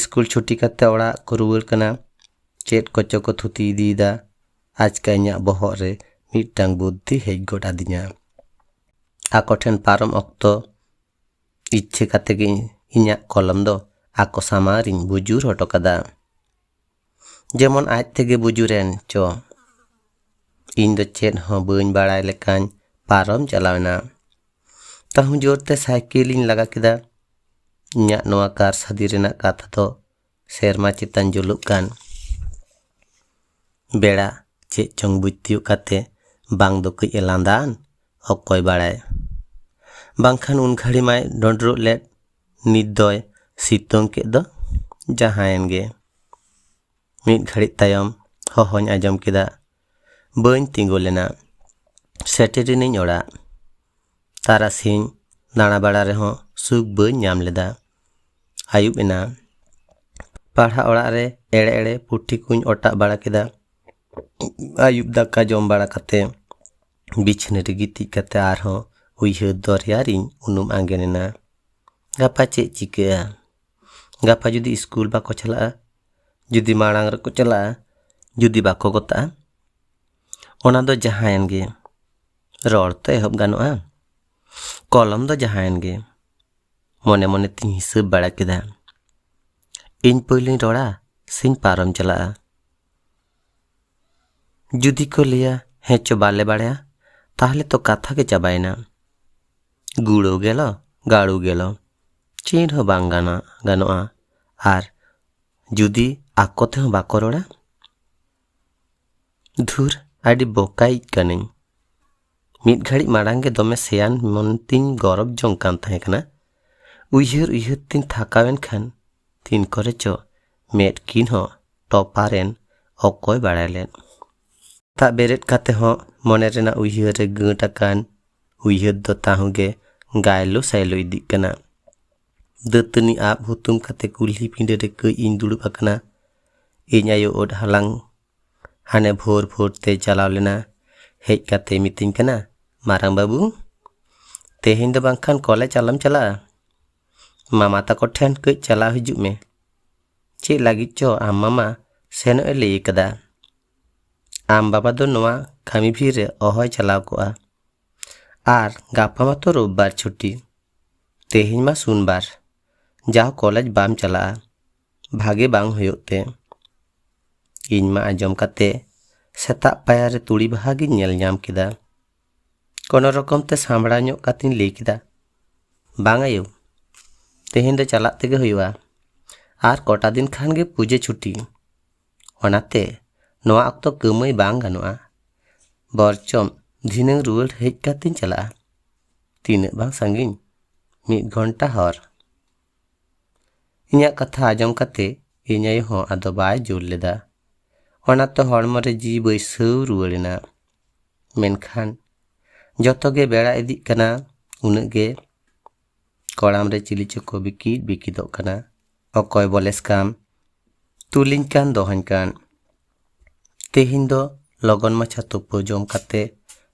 ᱥᱠᱩᱞ ᱪᱷᱩᱴᱤ ᱠᱟᱛᱮ ᱚᱲᱟᱜ ᱠᱚ ᱨᱩᱣᱟᱹᱲ ᱠᱟᱱᱟ᱾ ᱪᱮᱫ ᱠᱚᱪᱚ ᱠᱚ ᱛᱷᱩᱛᱤ ᱤᱫᱤᱭᱮᱫᱟ᱾ ᱟᱪᱠᱟ ᱤᱧᱟᱹᱜ ᱵᱚᱦᱚᱜ ᱨᱮ ᱢᱤᱫᱴᱟᱝ ᱵᱩᱫᱽᱫᱷᱤ ᱦᱮᱡ ᱜᱚᱫ ᱟᱹᱫᱤᱧᱟ᱾ ᱟᱠᱚ ᱴᱷᱮᱱ ᱯᱟᱨᱚᱢ ᱚᱠᱛᱚ ᱤᱪᱪᱷᱟᱹ ᱠᱟᱛᱮ ᱜᱮ ᱤᱧᱟᱹᱜ ᱠᱚᱞᱚᱢ ᱫᱚ ᱟᱠᱚ ᱥᱟᱢᱟᱝ ᱨᱤᱧ ᱵᱩᱡᱩᱨ ᱦᱚᱴᱚ ᱠᱟᱫᱟ᱾ ᱡᱮᱢᱚᱱ ᱟᱡ ᱛᱮᱜᱮ ᱵᱩᱡᱩᱨᱮᱱ ᱪᱚ᱾ ᱤᱧ ᱫᱚ ᱪᱮᱫ ᱦᱚᱸ ᱵᱟᱹᱧ ᱵᱟᱲᱟᱭ ᱞᱮᱠᱟᱧ ᱯᱟᱨᱚᱢ ᱪᱟᱞᱟᱣᱮᱱᱟ᱾ ᱛᱟᱹᱦᱩ ᱡᱳᱨ ᱛᱮ ᱥᱟᱭᱠᱮᱞ ᱤᱧ ᱞᱟᱜᱟ ᱠᱮᱫᱟ᱾ ᱤᱧᱟᱹᱜ ᱱᱚᱣᱟ ᱠᱟᱨ ᱥᱟᱫᱤ ᱨᱮᱱᱟᱜ ᱠᱟᱛᱷᱟ ᱫᱚ ᱥᱮᱨᱢᱟ ᱪᱮᱛᱟᱱ ᱡᱩᱞᱩᱜ ᱠᱟᱱ ᱵᱮᱲᱟ ᱪᱮᱫ ᱪᱚᱝ ᱵᱩᱡᱽ ᱛᱤᱭᱳᱜ ᱠᱟᱛᱮ ᱵᱟᱝ ᱫᱚ ᱠᱟᱹᱡ ᱮ ᱞᱟᱸᱫᱟᱣᱟᱱ, ᱚᱠᱚᱭ ᱵᱟᱲᱟᱭ᱾ ᱵᱟᱝᱠᱷᱟᱱ ᱩᱱ ᱜᱷᱟᱹᱲᱤ ᱢᱟᱭ ᱰᱚᱸᱰᱨᱚᱜ ᱞᱮᱫ, ᱱᱤᱛ ᱫᱚᱭ ᱥᱤᱛᱩᱝ ᱠᱮᱫ ᱫᱚ᱾ ᱡᱟᱦᱟᱸᱭᱮᱱ ᱜᱮ᱾ ᱢᱤᱫ ᱜᱷᱟᱹᱲᱤᱡ ᱛᱟᱭᱚᱢ ᱦᱚᱦᱚᱧ ᱟᱸᱡᱚᱢ ᱠᱮᱫᱟ᱾ ᱵᱟᱹᱧ ᱛᱤᱸᱜᱩ ᱞᱮᱱᱟ᱾ ᱥᱮᱴᱮᱨᱮᱱᱟᱹᱧ ᱚᱲᱟᱜ᱾ ᱛᱟᱨᱟᱥᱤᱧ ᱫᱟᱬᱟ ᱵᱟᱲᱟ ᱨᱮᱦᱚᱸ ᱥᱩᱠ ᱵᱟᱹᱧ ᱧᱟᱢ ᱞᱮᱫᱟ᱾ ᱟᱹᱭᱩᱵ ᱮᱱᱟ᱾ ᱯᱟᱲᱦᱟᱜ ᱚᱲᱟᱜ ᱨᱮ ᱮᱲᱮ ᱮᱲᱮ ᱯᱩᱛᱷᱤ ᱠᱚᱧ ᱚᱴᱟᱜ ᱵᱟᱲᱟ ᱠᱮᱫᱟ᱾ ᱟᱹᱭᱩᱵ ᱫᱟᱠᱟ ᱡᱚᱢ ᱵᱟᱲᱟ ᱠᱟᱛᱮ ᱵᱤᱪᱷᱱᱟᱹ ᱨᱮ ᱜᱤᱛᱤᱡ ᱠᱟᱛᱮ ᱟᱨᱦᱚᱸ ᱩᱭᱦᱟᱹᱨ ᱫᱚᱨᱭᱟ ᱨᱤᱧ ᱩᱱᱩᱢ ᱟᱸᱜᱮᱱ ᱮᱱᱟ᱾ ᱜᱟᱯᱟ ᱪᱮᱫ ᱪᱤᱠᱟᱹᱜᱼᱟ? ᱜᱟᱯᱟ ᱡᱩᱫᱤ ᱥᱠᱩᱞ ᱵᱟᱠᱚ ᱪᱟᱞᱟᱜᱼᱟ, ᱡᱩᱫᱤ ᱢᱟᱲᱟᱝ ᱨᱮᱠᱚ ᱪᱟᱞᱟᱜᱼᱟ, ᱡᱩᱫᱤ ᱵᱟᱠᱚ ᱜᱚᱛᱟᱜᱼᱟ, ᱚᱱᱟ ᱫᱚ ᱡᱟᱦᱟᱸᱭᱮᱱ ᱜᱮ᱾ ᱨᱚᱲ ᱛᱚ ᱮᱦᱚᱵ ᱜᱟᱱᱚᱜᱼᱟ᱾ ᱠᱚᱞᱚᱢ ᱫᱚ ᱡᱟᱦᱟᱸᱭᱮᱱ ᱜᱮ᱾ ᱢᱚᱱᱮ ᱢᱚᱱᱮ ᱛᱤᱧ ᱦᱤᱥᱟᱹᱵ ᱵᱟᱲᱟ ᱠᱮᱫᱟ, ᱤᱧ ᱯᱳᱭᱞᱳᱧ ᱨᱚᱲᱟ ᱥᱮᱧ ᱯᱟᱨᱚᱢ ᱪᱟᱞᱟᱜᱼᱟ? ᱡᱩᱫᱤ ᱠᱚ ᱞᱟᱹᱭᱟ, ᱦᱮᱸ ᱪᱚ ᱵᱟᱞᱮ ᱵᱟᱲᱟᱭᱟ, ᱛᱟᱦᱞᱮ ᱛᱚ ᱠᱟᱛᱷᱟ ᱜᱮ ᱪᱟᱵᱟᱭᱮᱱᱟ᱾ ᱜᱩᱲᱟᱹᱣ ᱜᱮᱞᱚ, ᱜᱟᱲᱩ ᱜᱮᱞᱚ, ᱪᱮᱫ ᱦᱚᱸ ᱵᱟᱝ ᱜᱟᱱᱚᱜᱼᱟ, ᱜᱟᱱᱚᱜᱼᱟ᱾ ᱟᱨ ᱡᱩᱫᱤ ᱟᱠᱚ ᱛᱮᱦᱚᱸ ᱵᱟᱠᱚ ᱨᱚᱲᱟ? ᱫᱷᱩᱨ, ᱟᱹᱰᱤ ᱵᱚᱠᱟᱭᱤᱡ ᱠᱟᱹᱱᱟᱹᱧ᱾ ᱢᱤᱫ ᱜᱷᱟᱹᱲᱤᱡ ᱢᱟᱲᱟᱝ ᱜᱮ ᱫᱚᱢᱮ ᱥᱮᱭᱟᱱ ᱢᱚᱱ ᱛᱤᱧ ᱜᱚᱨᱚᱵ ᱡᱚᱝ ᱠᱟᱱ ᱛᱟᱦᱮᱸ ᱠᱟᱱᱟ᱾ ᱩᱭᱦᱟᱹᱨ ᱩᱭᱦᱟᱹᱨ ᱛᱤᱧ ᱛᱷᱟᱠᱟᱣᱮᱱ ᱠᱷᱟᱱ ᱛᱤᱱ ᱠᱚᱨᱮ ᱪᱚ ᱢᱮᱫ ᱠᱤᱱ ᱦᱚᱸ ᱴᱚᱯᱟᱨᱮᱱ ᱚᱠᱚᱭ ᱵᱟᱲᱟᱭ ᱞᱮᱫ᱾ ᱥᱮᱛᱟᱜ ᱵᱮᱨᱮᱫ ᱠᱟᱛᱮ ᱦᱚᱸ ᱢᱚᱱᱮ ᱨᱮᱱᱟᱜ ᱩᱭᱦᱟᱹᱨ ᱨᱮ ᱜᱟᱹᱴ ᱟᱠᱟᱱ ᱩᱭᱦᱟᱹᱨ ᱫᱚ ᱛᱟᱦᱩᱸ ᱜᱮ ᱜᱟᱭᱞᱳ ᱥᱟᱭᱞᱳ ᱤᱫᱤᱜ ᱠᱟᱱᱟ᱾ ᱫᱟᱹᱛᱟᱹᱱᱤ ᱟᱵ ᱦᱩᱛᱩᱢ ᱠᱟᱛᱮ ᱠᱩᱞᱦᱤ ᱯᱤᱸᱰᱟᱹ ᱨᱮ ᱠᱟᱹᱡ ᱤᱧ ᱫᱩᱲᱩᱵ ᱟᱠᱟᱱᱟ᱾ ᱤᱧ ᱟᱭᱳ ᱳᱫ ᱦᱟᱞᱟᱝ ᱦᱟᱱᱮ ᱵᱷᱳᱨ ᱵᱷᱳᱨ ᱛᱮ ᱪᱟᱞᱟᱣ ᱞᱮᱱᱟ᱾ ᱦᱮᱡ ᱠᱟᱛᱮ ᱢᱤᱛᱟᱹᱧ ᱠᱟᱱᱟ, "ᱢᱟᱨᱟᱝ ᱵᱟᱹᱵᱩ, ᱛᱮᱦᱮᱧ ᱫᱚ ᱵᱟᱝᱠᱷᱟᱱ ᱠᱚᱞᱮᱡᱽ ᱟᱞᱚᱢ ᱪᱟᱞᱟᱜᱼᱟ? ᱢᱟᱢᱟ ᱛᱟᱠᱚ ᱴᱷᱮᱱ ᱠᱟᱹᱡ ᱪᱟᱞᱟᱣ ᱦᱤᱡᱩᱜ ᱢᱮ᱾ ᱪᱮᱫ ᱞᱟᱹᱜᱤᱫ ᱪᱚ ᱟᱢ ᱢᱟᱢᱟ ᱥᱮᱱᱚᱜ ᱮ ᱞᱟᱹᱭ ᱠᱟᱫᱟ᱾ ᱟᱢ ᱵᱟᱵᱟ ᱫᱚ ᱱᱚᱣᱟ ᱠᱟᱹᱢᱤ ᱵᱷᱤᱲ ᱨᱮ ᱚᱦᱚᱭ ᱪᱟᱞᱟᱣ ᱠᱚᱜᱼᱟ᱾ ᱟᱨ ᱜᱟᱯᱟ ᱢᱟᱛᱚ ᱨᱳᱵᱵᱟᱨ ᱪᱷᱩᱴᱤ, ᱛᱮᱦᱮᱧ ᱢᱟ ᱥᱩᱱᱵᱟᱨ, ᱡᱟᱣ ᱠᱚᱞᱮᱡᱽ ᱵᱟᱢ ᱪᱟᱞᱟᱜᱼᱟ, ᱵᱷᱟᱜᱮ ᱵᱟᱝ ᱦᱩᱭᱩᱜ ᱛᱮ?" ᱤᱧ ᱢᱟ ᱟᱸᱡᱚᱢ ᱠᱟᱛᱮ ᱥᱮᱛᱟᱜ ᱯᱟᱭᱟᱨ ᱨᱮ ᱛᱩᱲᱤ ᱵᱟᱦᱟ ᱜᱤᱧ ᱧᱮᱞ ᱧᱟᱢ ᱠᱮᱫᱟ᱾ ᱠᱳᱱᱳ ᱨᱚᱠᱚᱢ ᱛᱮ ᱥᱟᱢᱵᱲᱟᱣ ᱧᱚᱜ ᱠᱟᱛᱮᱧ ᱞᱟᱹᱭ ᱠᱮᱫᱟ, "ᱵᱟᱝ ᱟᱭᱳ, ᱛᱮᱦᱮᱧ ᱫᱚ ᱪᱟᱞᱟᱜ ᱛᱮᱜᱮ ᱦᱩᱭᱩᱜᱼᱟ᱾ ᱟᱨ ᱠᱚᱴᱟ ᱫᱤᱱ ᱠᱷᱟᱱ ᱜᱮ ᱯᱩᱡᱟᱹ ᱪᱷᱩᱴᱤ᱾ ᱚᱱᱟᱛᱮ ᱱᱚᱣᱟ ᱚᱠᱛᱚ ᱠᱟᱹᱢᱟᱹᱭ ᱵᱟᱝ ᱜᱟᱱᱚᱜᱼᱟ᱾ ᱵᱚᱨᱪᱚᱢ ᱫᱷᱤᱱᱟᱹᱝ ᱨᱩᱣᱟᱹᱲ ᱦᱮᱡ ᱠᱟᱛᱮᱧ ᱪᱟᱞᱟᱜᱼᱟ᱾ ᱛᱤᱱᱟᱹᱜ ᱵᱟᱝ ᱥᱟᱺᱜᱤᱧ, ᱢᱤᱫ ᱜᱷᱚᱱᱴᱟ ᱦᱚᱨ᱾" ᱤᱧᱟᱹᱜ ᱠᱟᱛᱷᱟ ᱟᱸᱡᱚᱢ ᱠᱟᱛᱮ ᱤᱧ ᱟᱭᱳ ᱦᱚᱸ ᱟᱫᱚ ᱵᱟᱭ ᱡᱳᱨ ᱞᱮᱫᱟ᱾ ᱚᱱᱟᱛᱮ ᱦᱚᱲᱢᱚ ᱨᱮ ᱡᱤᱣᱤ ᱵᱟᱹᱭᱥᱟᱹᱣ ᱨᱩᱣᱟᱹᱲ ᱮᱱᱟ᱾ ᱢᱮᱱᱠᱷᱟᱱ ᱡᱚᱛᱚ ᱜᱮ ᱵᱮᱲᱟ ᱤᱫᱤᱜ ᱠᱟᱱᱟ, ᱩᱱᱟᱹᱜ ᱜᱮ ᱠᱚᱲᱟᱢ ᱨᱮ ᱪᱤᱞᱤ ᱪᱚᱠᱚ ᱵᱤᱠᱤᱫ ᱵᱤᱠᱤᱫᱚᱜ ᱠᱟᱱᱟ᱾ ᱚᱠᱚᱭ ᱵᱚᱞᱮᱥ ᱠᱟᱢ ᱛᱩᱞᱤᱧ ᱠᱟᱱ ᱫᱚᱦᱚᱧ ᱠᱟᱱ᱾ ᱛᱮᱦᱮᱧ ᱫᱚ ᱞᱚᱜᱚᱱ ᱢᱟᱪᱷᱟ ᱛᱩᱯᱩ ᱡᱚᱢ ᱠᱟᱛᱮ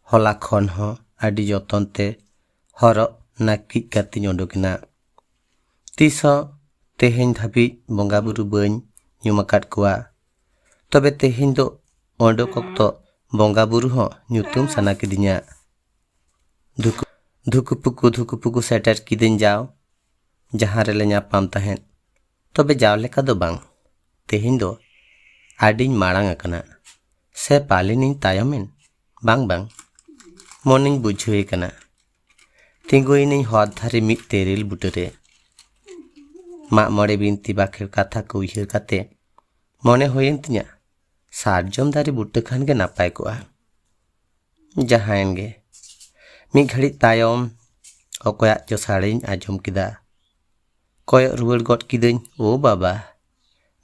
ᱦᱚᱞᱟ ᱠᱷᱚᱱ ᱦᱚᱸ ᱟᱹᱰᱤ ᱡᱚᱛᱚᱱ ᱛᱮ ᱦᱚᱨᱚᱜ ᱱᱟᱹᱠᱤᱡ ᱠᱟᱛᱮᱧ ᱩᱰᱩᱠ ᱮᱱᱟ᱾ ᱛᱤᱥ ᱦᱚᱸ ᱛᱮᱦᱮᱧ ᱫᱷᱟᱹᱵᱤᱡ ᱵᱚᱸᱜᱟ ᱵᱩᱨᱩ ᱵᱟᱹᱧ ᱧᱩᱢ ᱟᱠᱟᱫ ᱠᱚᱣᱟ᱾ ᱛᱚᱵᱮ ᱛᱮᱦᱮᱧ ᱫᱚ ᱚᱰᱚᱠ ᱚᱠᱛᱚ ᱵᱚᱸᱜᱟ ᱵᱩᱨᱩ ᱦᱚᱸ ᱧᱩᱛᱩᱢ ᱥᱟᱱᱟ ᱠᱤᱫᱤᱧᱟ᱾ ᱫᱷᱩᱠᱩ, ᱫᱷᱩᱠᱩ ᱯᱩᱠᱩ, ᱫᱷᱩᱠᱩ ᱯᱩᱠᱩ ᱥᱮᱴᱮᱨ ᱠᱤᱫᱟᱹᱧ ᱡᱟᱣ, ᱡᱟᱦᱟᱸ ᱨᱮᱞᱮ ᱧᱟᱯᱟᱢ ᱛᱟᱦᱮᱸᱫ᱾ ᱛᱚᱵᱮ ᱡᱟᱣ ᱞᱮᱠᱟ ᱫᱚ ᱵᱟᱝ, ᱛᱮᱦᱮᱧ ᱫᱚ ᱟᱹᱰᱤᱧ ᱢᱟᱲᱟᱝ ᱟᱠᱟᱱᱟ᱾ ᱥᱮ ᱯᱟᱞᱮᱱᱤᱧ ᱛᱟᱭᱚᱢᱮᱱ? ᱵᱟᱝ, ᱵᱟᱝ, ᱢᱚᱱᱮᱧ ᱵᱩᱡᱷᱟᱹᱣᱮ ᱠᱟᱱᱟ᱾ ᱛᱤᱸᱜᱩᱭᱮᱱᱟᱹᱧ ᱦᱚᱨ ᱫᱷᱟᱨᱮ ᱢᱤᱫ ᱛᱮᱨᱮᱞ ᱵᱩᱴᱟᱹᱨᱮ᱾ ᱢᱟᱜ ᱢᱚᱬᱮ ᱵᱤᱱᱛᱤ ᱵᱟᱠᱷᱮᱲ ᱠᱟᱛᱷᱟ ᱠᱚ ᱩᱭᱦᱟᱹᱨ ᱠᱟᱛᱮ ᱢᱚᱱᱮ ᱦᱩᱭᱮᱱ ᱛᱤᱧᱟ, ᱥᱟᱨᱡᱚᱢ ᱫᱟᱨᱮ ᱵᱩᱴᱟᱹ ᱠᱷᱟᱱ ᱜᱮ ᱱᱟᱯᱟᱭ ᱠᱚᱜᱼᱟ᱾ ᱡᱟᱦᱟᱸᱭᱮᱱ ᱜᱮ, ᱢᱤᱫ ᱜᱷᱟᱹᱲᱤᱡ ᱛᱟᱭᱚᱢ ᱚᱠᱚᱭᱟᱜ ᱪᱚ ᱥᱟᱰᱮᱧ ᱟᱸᱡᱚᱢ ᱠᱮᱫᱟ᱾ ᱠᱚᱭᱚᱜ ᱨᱩᱣᱟᱹᱲ ᱜᱚᱫ ᱠᱤᱫᱟᱹᱧ, ᱳ ᱵᱟᱵᱟ,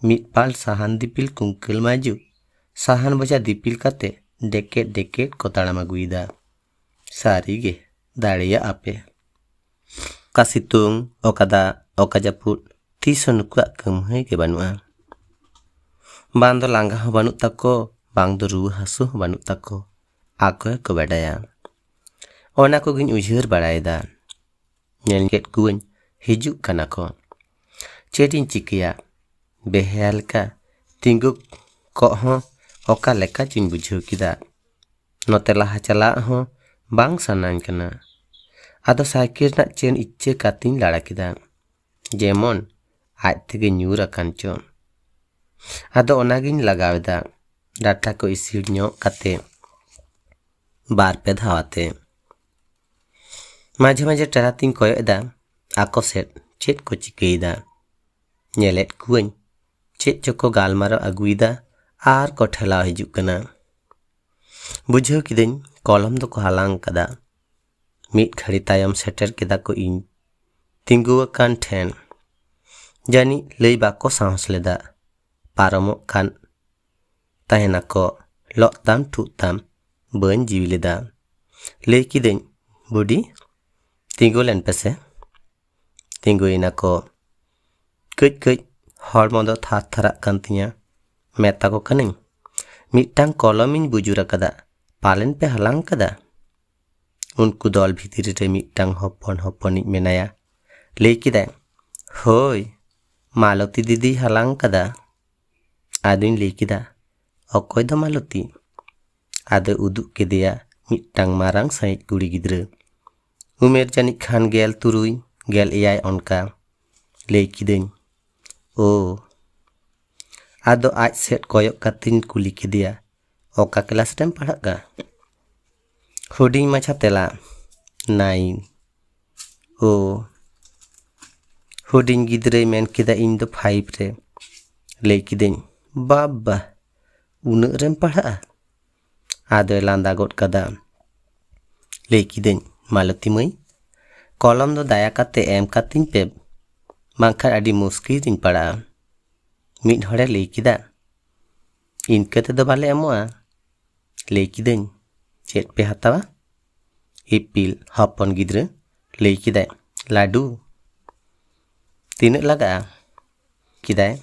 ᱢᱤᱫ ᱯᱟᱞ ᱥᱟᱦᱟᱱ ᱫᱤᱯᱤᱞ ᱠᱩᱝᱠᱟᱹᱞ ᱢᱟᱹᱡᱩᱜ, ᱥᱟᱦᱟᱱ ᱵᱚᱡᱷᱟ ᱫᱤᱯᱤᱞ ᱠᱟᱛᱮ ᱰᱮᱠᱮᱫ ᱰᱮᱠᱮᱫ ᱠᱚ ᱛᱟᱲᱟᱢ ᱟᱹᱜᱩᱭᱮᱫᱟ᱾ ᱥᱟᱹᱨᱤᱜᱮ ᱫᱟᱲᱮᱭᱟᱜ ᱟᱯᱮ᱾ ᱚᱠᱟ ᱥᱤᱛᱩᱝ, ᱚᱠᱟ ᱫᱟᱜ, ᱚᱠᱟ ᱡᱟᱹᱯᱩᱫ, ᱛᱤᱥ ᱦᱚᱸ ᱱᱩᱠᱩᱣᱟᱜ ᱠᱟᱹᱢᱦᱟᱹᱭ ᱜᱮ ᱵᱟᱹᱱᱩᱜᱼᱟ᱾ ᱵᱟᱝ ᱫᱚ ᱞᱟᱸᱜᱟ ᱦᱚᱸ ᱵᱟᱹᱱᱩᱜ ᱛᱟᱠᱚ, ᱵᱟᱝ ᱫᱚ ᱨᱩᱣᱟᱹ ᱦᱟᱹᱥᱩ ᱦᱚᱸ ᱵᱟᱹᱱᱩᱜ ᱛᱟᱠᱚ᱾ ᱟᱠᱚ ᱜᱮᱠᱚ ᱵᱟᱰᱟᱭᱟ᱾ ᱚᱱᱟ ᱠᱚᱜᱮᱧ ᱩᱭᱦᱟᱹᱨ ᱵᱟᱲᱟᱭᱮᱫᱟ᱾ ᱧᱮᱞ ᱠᱮᱫ ᱠᱚᱣᱟᱹᱧ ᱦᱤᱡᱩᱜ ᱠᱟᱱᱟ ᱠᱚ᱾ ᱪᱮᱫ ᱤᱧ ᱪᱤᱠᱟᱹᱭᱟ? ᱵᱮᱦᱮᱭᱟ ᱞᱮᱠᱟ ᱛᱤᱸᱜᱩ ᱠᱚᱜ ᱦᱚᱸ ᱚᱠᱟ ᱞᱮᱠᱟ ᱪᱚᱧ ᱵᱩᱡᱷᱟᱹᱣ ᱠᱮᱫᱟ᱾ ᱱᱚᱛᱮ ᱞᱟᱦᱟ ᱪᱟᱞᱟᱜ ᱦᱚᱸ ᱵᱟᱝ ᱥᱟᱱᱟᱧ ᱠᱟᱱᱟ᱾ ᱟᱫᱚ ᱥᱟᱭᱠᱮᱞ ᱨᱮᱱᱟᱜ ᱪᱮᱱ ᱤᱪᱪᱟᱹ ᱠᱟᱛᱮᱧ ᱞᱟᱲᱟ ᱠᱮᱫᱟ, ᱡᱮᱢᱚᱱ ᱟᱡ ᱛᱮᱜᱮ ᱧᱩᱨ ᱟᱠᱟᱱ ᱪᱚ᱾ ᱟᱫᱚ ᱚᱱᱟᱜᱤᱧ ᱞᱟᱜᱟᱣ ᱮᱫᱟ, ᱰᱟᱴᱟ ᱠᱚ ᱤᱥᱤᱲ ᱧᱚᱜ ᱠᱟᱛᱮ ᱵᱟᱨ ᱯᱮ ᱫᱷᱟᱣ ᱟᱛᱮ᱾ ᱢᱟᱡᱷᱮ ᱢᱟᱡᱷᱮ ᱴᱮᱨᱟᱛᱤᱧ ᱠᱚᱭᱚᱜ ᱮᱫᱟ ᱟᱠᱚ ᱥᱮᱫ, ᱪᱮᱫ ᱠᱚ ᱪᱤᱠᱟᱹᱭᱮᱫᱟ᱾ ᱧᱮᱞᱮᱫ ᱠᱚᱣᱟᱹᱧ ᱪᱮᱫ ᱪᱚᱠᱚ ᱜᱟᱞᱢᱟᱨᱟᱣ ᱟᱹᱜᱩᱭᱮᱫᱟ ᱟᱨ ᱠᱚ ᱴᱷᱮᱞᱟᱣ ᱦᱤᱡᱩᱜ ᱠᱟᱱᱟ᱾ ᱵᱩᱡᱷᱟᱹᱣ ᱠᱤᱫᱟᱹᱧ ᱠᱚᱞᱚᱢ ᱫᱚᱠᱚ ᱦᱟᱞᱟᱝ ᱠᱟᱫᱟ᱾ ᱢᱤᱫ ᱜᱷᱟᱹᱲᱤ ᱛᱟᱭᱚᱢ ᱥᱮᱴᱮᱨ ᱠᱮᱫᱟ ᱠᱚ ᱤᱧ ᱛᱤᱸᱜᱩ ᱟᱠᱟᱱ ᱴᱷᱮᱱ᱾ ᱡᱟᱹᱱᱤᱡ ᱞᱟᱹᱭ ᱵᱟᱠᱚ ᱥᱟᱦᱚᱥ ᱞᱮᱫᱟ᱾ ᱯᱟᱨᱚᱢᱚᱜ ᱠᱟᱱ ᱛᱟᱦᱮᱱᱟᱠᱚ, ᱞᱚᱜ ᱛᱟᱢ ᱴᱷᱩᱜ ᱛᱟᱢ, ᱵᱟᱹᱧ ᱡᱤᱣᱤ ᱞᱮᱫᱟ᱾ ᱞᱟᱹᱭ ᱠᱤᱫᱟᱹᱧ, ᱵᱩᱰᱤ, ᱛᱤᱸᱜᱩ ᱞᱮᱱ ᱯᱮᱥᱮ᱾ ᱛᱤᱸᱜᱩᱭᱮᱱᱟ ᱠᱚ᱾ ᱠᱟᱹᱡ ᱠᱟᱹᱡ ᱦᱚᱲᱢᱚ ᱫᱚ ᱛᱷᱟᱨ ᱛᱷᱟᱨᱟᱜ ᱠᱟᱱ ᱛᱤᱧᱟ᱾ ᱢᱮᱛᱟ ᱠᱚ ᱠᱟᱹᱱᱟᱹᱧ, ᱢᱤᱫᱴᱟᱝ ᱠᱚᱞᱚᱢᱤᱧ ᱵᱩᱡᱩᱨ ᱟᱠᱟᱫᱟ, ᱯᱟᱞᱮᱱ ᱯᱮ ᱦᱟᱞᱟᱝ ᱠᱟᱫᱟ? ᱩᱱᱠᱩ ᱫᱚᱞ ᱵᱷᱤᱛᱨᱤ ᱨᱮ ᱢᱤᱫᱴᱟᱝ ᱦᱚᱯᱚᱱ ᱦᱚᱯᱚᱱᱤᱡ ᱢᱮᱱᱟᱭᱟ᱾ ᱞᱟᱹᱭ ᱠᱮᱫᱟᱭ, ᱦᱳᱭ, ᱢᱟᱞᱚᱛᱤ ᱫᱤᱫᱤᱭ ᱦᱟᱞᱟᱝ ᱠᱟᱫᱟ᱾ ᱟᱫᱚᱧ ᱞᱟᱹᱭ ᱠᱮᱫᱟ, ᱚᱠᱚᱭ ᱫᱚ ᱢᱟᱞᱚᱛᱤ? ᱟᱫᱚᱭ ᱩᱫᱩᱜ ᱠᱮᱫᱮᱭᱟ ᱢᱤᱫᱴᱟᱝ ᱢᱟᱨᱟᱝ ᱥᱟᱺᱦᱤᱡ ᱠᱩᱲᱤ ᱜᱤᱫᱽᱨᱟᱹ᱾ ᱩᱢᱮᱨ ᱡᱟᱹᱱᱤᱡ ᱠᱷᱟᱱ ᱜᱮᱞ ᱛᱩᱨᱩᱭ, ᱜᱮᱞ ᱮᱭᱟᱭ ᱚᱱᱠᱟ᱾ ᱞᱟᱹᱭ ᱠᱤᱫᱟᱹᱧ, ᱳ᱾ ᱟᱫᱚ ᱟᱡ ᱥᱮᱫ ᱠᱚᱭᱚᱜ ᱠᱟᱛᱮᱧ ᱠᱩᱞᱤ ᱠᱮᱫᱮᱭᱟ, ᱚᱠᱟ ᱠᱮᱞᱟᱥ ᱨᱮᱢ ᱯᱟᱲᱦᱟᱜ ᱠᱟᱱᱟ? ᱦᱩᱰᱤᱧ ᱢᱟᱪᱷᱟ ᱛᱮᱞᱟ, ᱱᱟᱭᱤᱱ᱾ ᱳ, ᱦᱩᱰᱤᱧ ᱜᱤᱫᱽᱨᱟᱹᱭ ᱢᱮᱱ ᱠᱮᱫᱟ, ᱤᱧ ᱫᱚ ᱯᱷᱟᱭᱤᱵᱷ ᱨᱮ᱾ ᱞᱟᱹᱭ ᱠᱤᱫᱟᱹᱧ, ᱵᱟᱵᱵᱟ, ᱩᱱᱟᱹᱜ ᱨᱮᱢ ᱯᱟᱲᱦᱟᱜᱼᱟ? ᱟᱫᱚᱭ ᱞᱟᱸᱫᱟ ᱜᱚᱫ ᱠᱟᱫᱟ᱾ ᱞᱟᱹᱭ ᱠᱤᱫᱟᱹᱧ, "ᱢᱟᱞᱚᱛᱤ ᱢᱟᱹᱭ, ᱠᱚᱞᱚᱢ ᱫᱚ ᱫᱟᱭᱟ ᱠᱟᱛᱮ ᱮᱢ ᱠᱟᱹᱛᱤᱧ ᱯᱮ, ᱵᱟᱝᱠᱷᱟᱱ ᱟᱹᱰᱤ ᱢᱩᱥᱠᱤᱞ ᱨᱤᱧ ᱯᱟᱲᱟᱜᱼᱟ᱾" ᱢᱤᱫ ᱦᱚᱲᱮ ᱞᱟᱹᱭ ᱠᱮᱫᱟ, "ᱤᱱᱠᱟᱹ ᱛᱮᱫᱚ ᱵᱟᱞᱮ ᱮᱢᱚᱜᱼᱟ᱾" ᱞᱟᱹᱭ ᱠᱤᱫᱟᱹᱧ, "ᱪᱮᱫ ᱯᱮ ᱦᱟᱛᱟᱣᱟ?" ᱤᱯᱤᱞ ᱦᱚᱯᱚᱱ ᱜᱤᱫᱽᱨᱟᱹ ᱞᱟᱹᱭ ᱠᱮᱫᱟᱭ, "ᱞᱟᱹᱰᱩ᱾" "ᱛᱤᱱᱟᱹᱜ ᱞᱟᱜᱟᱜᱼᱟ?" ᱠᱮᱫᱟᱭ,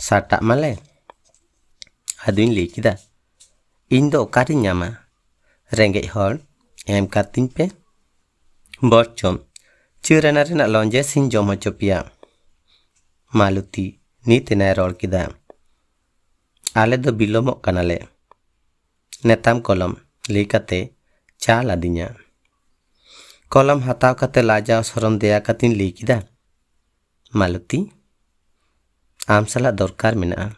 "ᱥᱟᱴᱟᱜ ᱢᱟᱞᱮ᱾" ᱟᱫᱚᱧ ᱞᱟᱹᱭ ᱠᱮᱫᱟ, "ᱤᱧ ᱫᱚ ᱚᱠᱟᱨᱤᱧ ᱧᱟᱢᱟ? ᱨᱮᱸᱜᱮᱡ ᱦᱚᱲ, ᱮᱢ ᱠᱟᱹᱛᱤᱧ ᱯᱮ᱾ ᱵᱚᱨᱪᱚᱢ ᱪᱟᱹᱨ ᱟᱱᱟ ᱨᱮᱱᱟᱜ ᱞᱚᱧᱡᱮᱥ ᱤᱧ ᱡᱚᱢ ᱦᱚᱪᱚ ᱯᱮᱭᱟ᱾" ᱢᱟᱞᱚᱛᱤ ᱱᱤᱛ ᱮᱱᱟᱭ ᱨᱚᱲ ᱠᱮᱫᱟ, "ᱟᱞᱮ ᱫᱚ ᱵᱤᱞᱚᱢᱚᱜ ᱠᱟᱱᱟᱞᱮ᱾ ᱱᱮᱛᱟᱢ ᱠᱚᱞᱚᱢ," ᱞᱟᱹᱭ ᱠᱟᱛᱮ ᱪᱟᱞ ᱟᱹᱫᱤᱧᱟ᱾ ᱠᱚᱞᱚᱢ ᱦᱟᱛᱟᱣ ᱠᱟᱛᱮ ᱞᱟᱡᱟᱣ ᱥᱚᱨᱚᱢ ᱫᱮᱭᱟ ᱠᱟᱛᱮᱧ ᱞᱟᱹᱭ ᱠᱮᱫᱟ, "ᱢᱟᱞᱚᱛᱤ, ᱟᱢ ᱥᱟᱞᱟᱜ ᱫᱚᱨᱠᱟᱨ ᱢᱮᱱᱟᱜᱼᱟ᱾"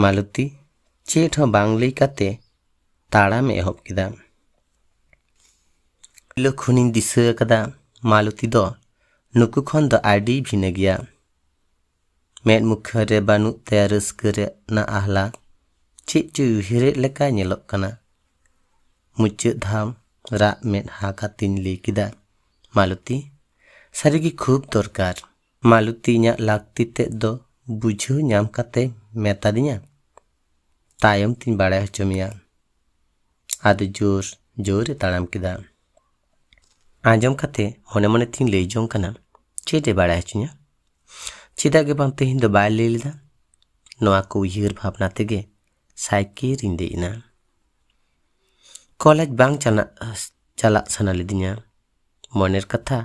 ᱢᱟᱞᱚᱛᱤ ᱪᱮᱫ ᱦᱚᱸ ᱵᱟᱝ ᱞᱟᱹᱭ ᱠᱟᱛᱮ ᱛᱟᱲᱟᱢᱮ ᱮᱦᱚᱵ ᱠᱮᱫᱟ᱾ ᱯᱳᱭᱞᱳ ᱠᱷᱚᱱᱤᱧ ᱫᱤᱥᱟᱹ ᱟᱠᱟᱫᱟ, ᱢᱟᱞᱚᱛᱤ ᱫᱚ ᱱᱩᱠᱩ ᱠᱷᱚᱱ ᱫᱚ ᱟᱹᱰᱤ ᱵᱷᱤᱱᱟᱹ ᱜᱮᱭᱟ᱾ ᱢᱮᱫ ᱢᱩᱠᱷᱟᱹ ᱨᱮ ᱵᱟᱹᱱᱩᱜ ᱛᱟᱭᱟ ᱨᱟᱹᱥᱠᱟᱹ ᱨᱮᱱᱟᱜ ᱟᱦᱞᱟ, ᱪᱮᱫ ᱪᱚᱭ ᱩᱭᱦᱟᱹᱨᱮᱫ ᱞᱮᱠᱟ ᱧᱮᱞᱚᱜ ᱠᱟᱱᱟ᱾ ᱢᱩᱪᱟᱹᱫ ᱫᱷᱟᱣ ᱨᱟᱜ ᱢᱮᱫᱦᱟ ᱠᱟᱛᱮᱧ ᱞᱟᱹᱭ ᱠᱮᱫᱟ, "ᱢᱟᱞᱚᱛᱤ, ᱥᱟᱹᱨᱤᱜᱮ ᱠᱷᱩᱵ ᱫᱚᱨᱠᱟᱨ᱾" ᱢᱟᱞᱚᱛᱤ ᱤᱧᱟᱹᱜ ᱞᱟᱹᱠᱛᱤ ᱛᱮᱫ ᱫᱚ ᱵᱩᱡᱷᱟᱹᱣ ᱧᱟᱢ ᱠᱟᱛᱮ ᱢᱮᱛᱟᱫᱤᱧᱟ, "ᱛᱟᱭᱚᱢ ᱛᱤᱧ ᱵᱟᱲᱟᱭ ᱦᱚᱪᱚ ᱢᱮᱭᱟ᱾" ᱟᱫᱚ ᱡᱳᱨ ᱡᱳᱨ ᱮ ᱛᱟᱲᱟᱢ ᱠᱮᱫᱟ᱾ ᱟᱸᱡᱚᱢ ᱠᱟᱛᱮ ᱢᱚᱱᱮ ᱢᱚᱱᱮ ᱛᱤᱧ ᱞᱟᱹᱭ ᱡᱚᱝ ᱠᱟᱱᱟ, ᱪᱮᱫ ᱮ ᱵᱟᱲᱟᱭ ᱦᱚᱪᱚᱧᱟ? ᱪᱮᱫᱟᱜ ᱜᱮ ᱵᱟᱝ ᱛᱮᱦᱮᱧ ᱫᱚ ᱵᱟᱭ ᱞᱟᱹᱭ ᱞᱮᱫᱟ? ᱱᱚᱣᱟ ᱠᱚ ᱩᱭᱦᱟᱹᱨ ᱵᱷᱟᱵᱽᱱᱟ ᱛᱮᱜᱮ ᱥᱟᱭᱠᱮᱞ ᱨᱤᱧ ᱫᱮᱡ ᱮᱱᱟ᱾ ᱠᱚᱞᱮᱡᱽ ᱵᱟᱝ ᱪᱟᱞᱟᱜ, ᱪᱟᱞᱟᱜ ᱥᱟᱱᱟ ᱞᱤᱫᱤᱧᱟ᱾ ᱢᱚᱱᱮᱨ ᱠᱟᱛᱷᱟ,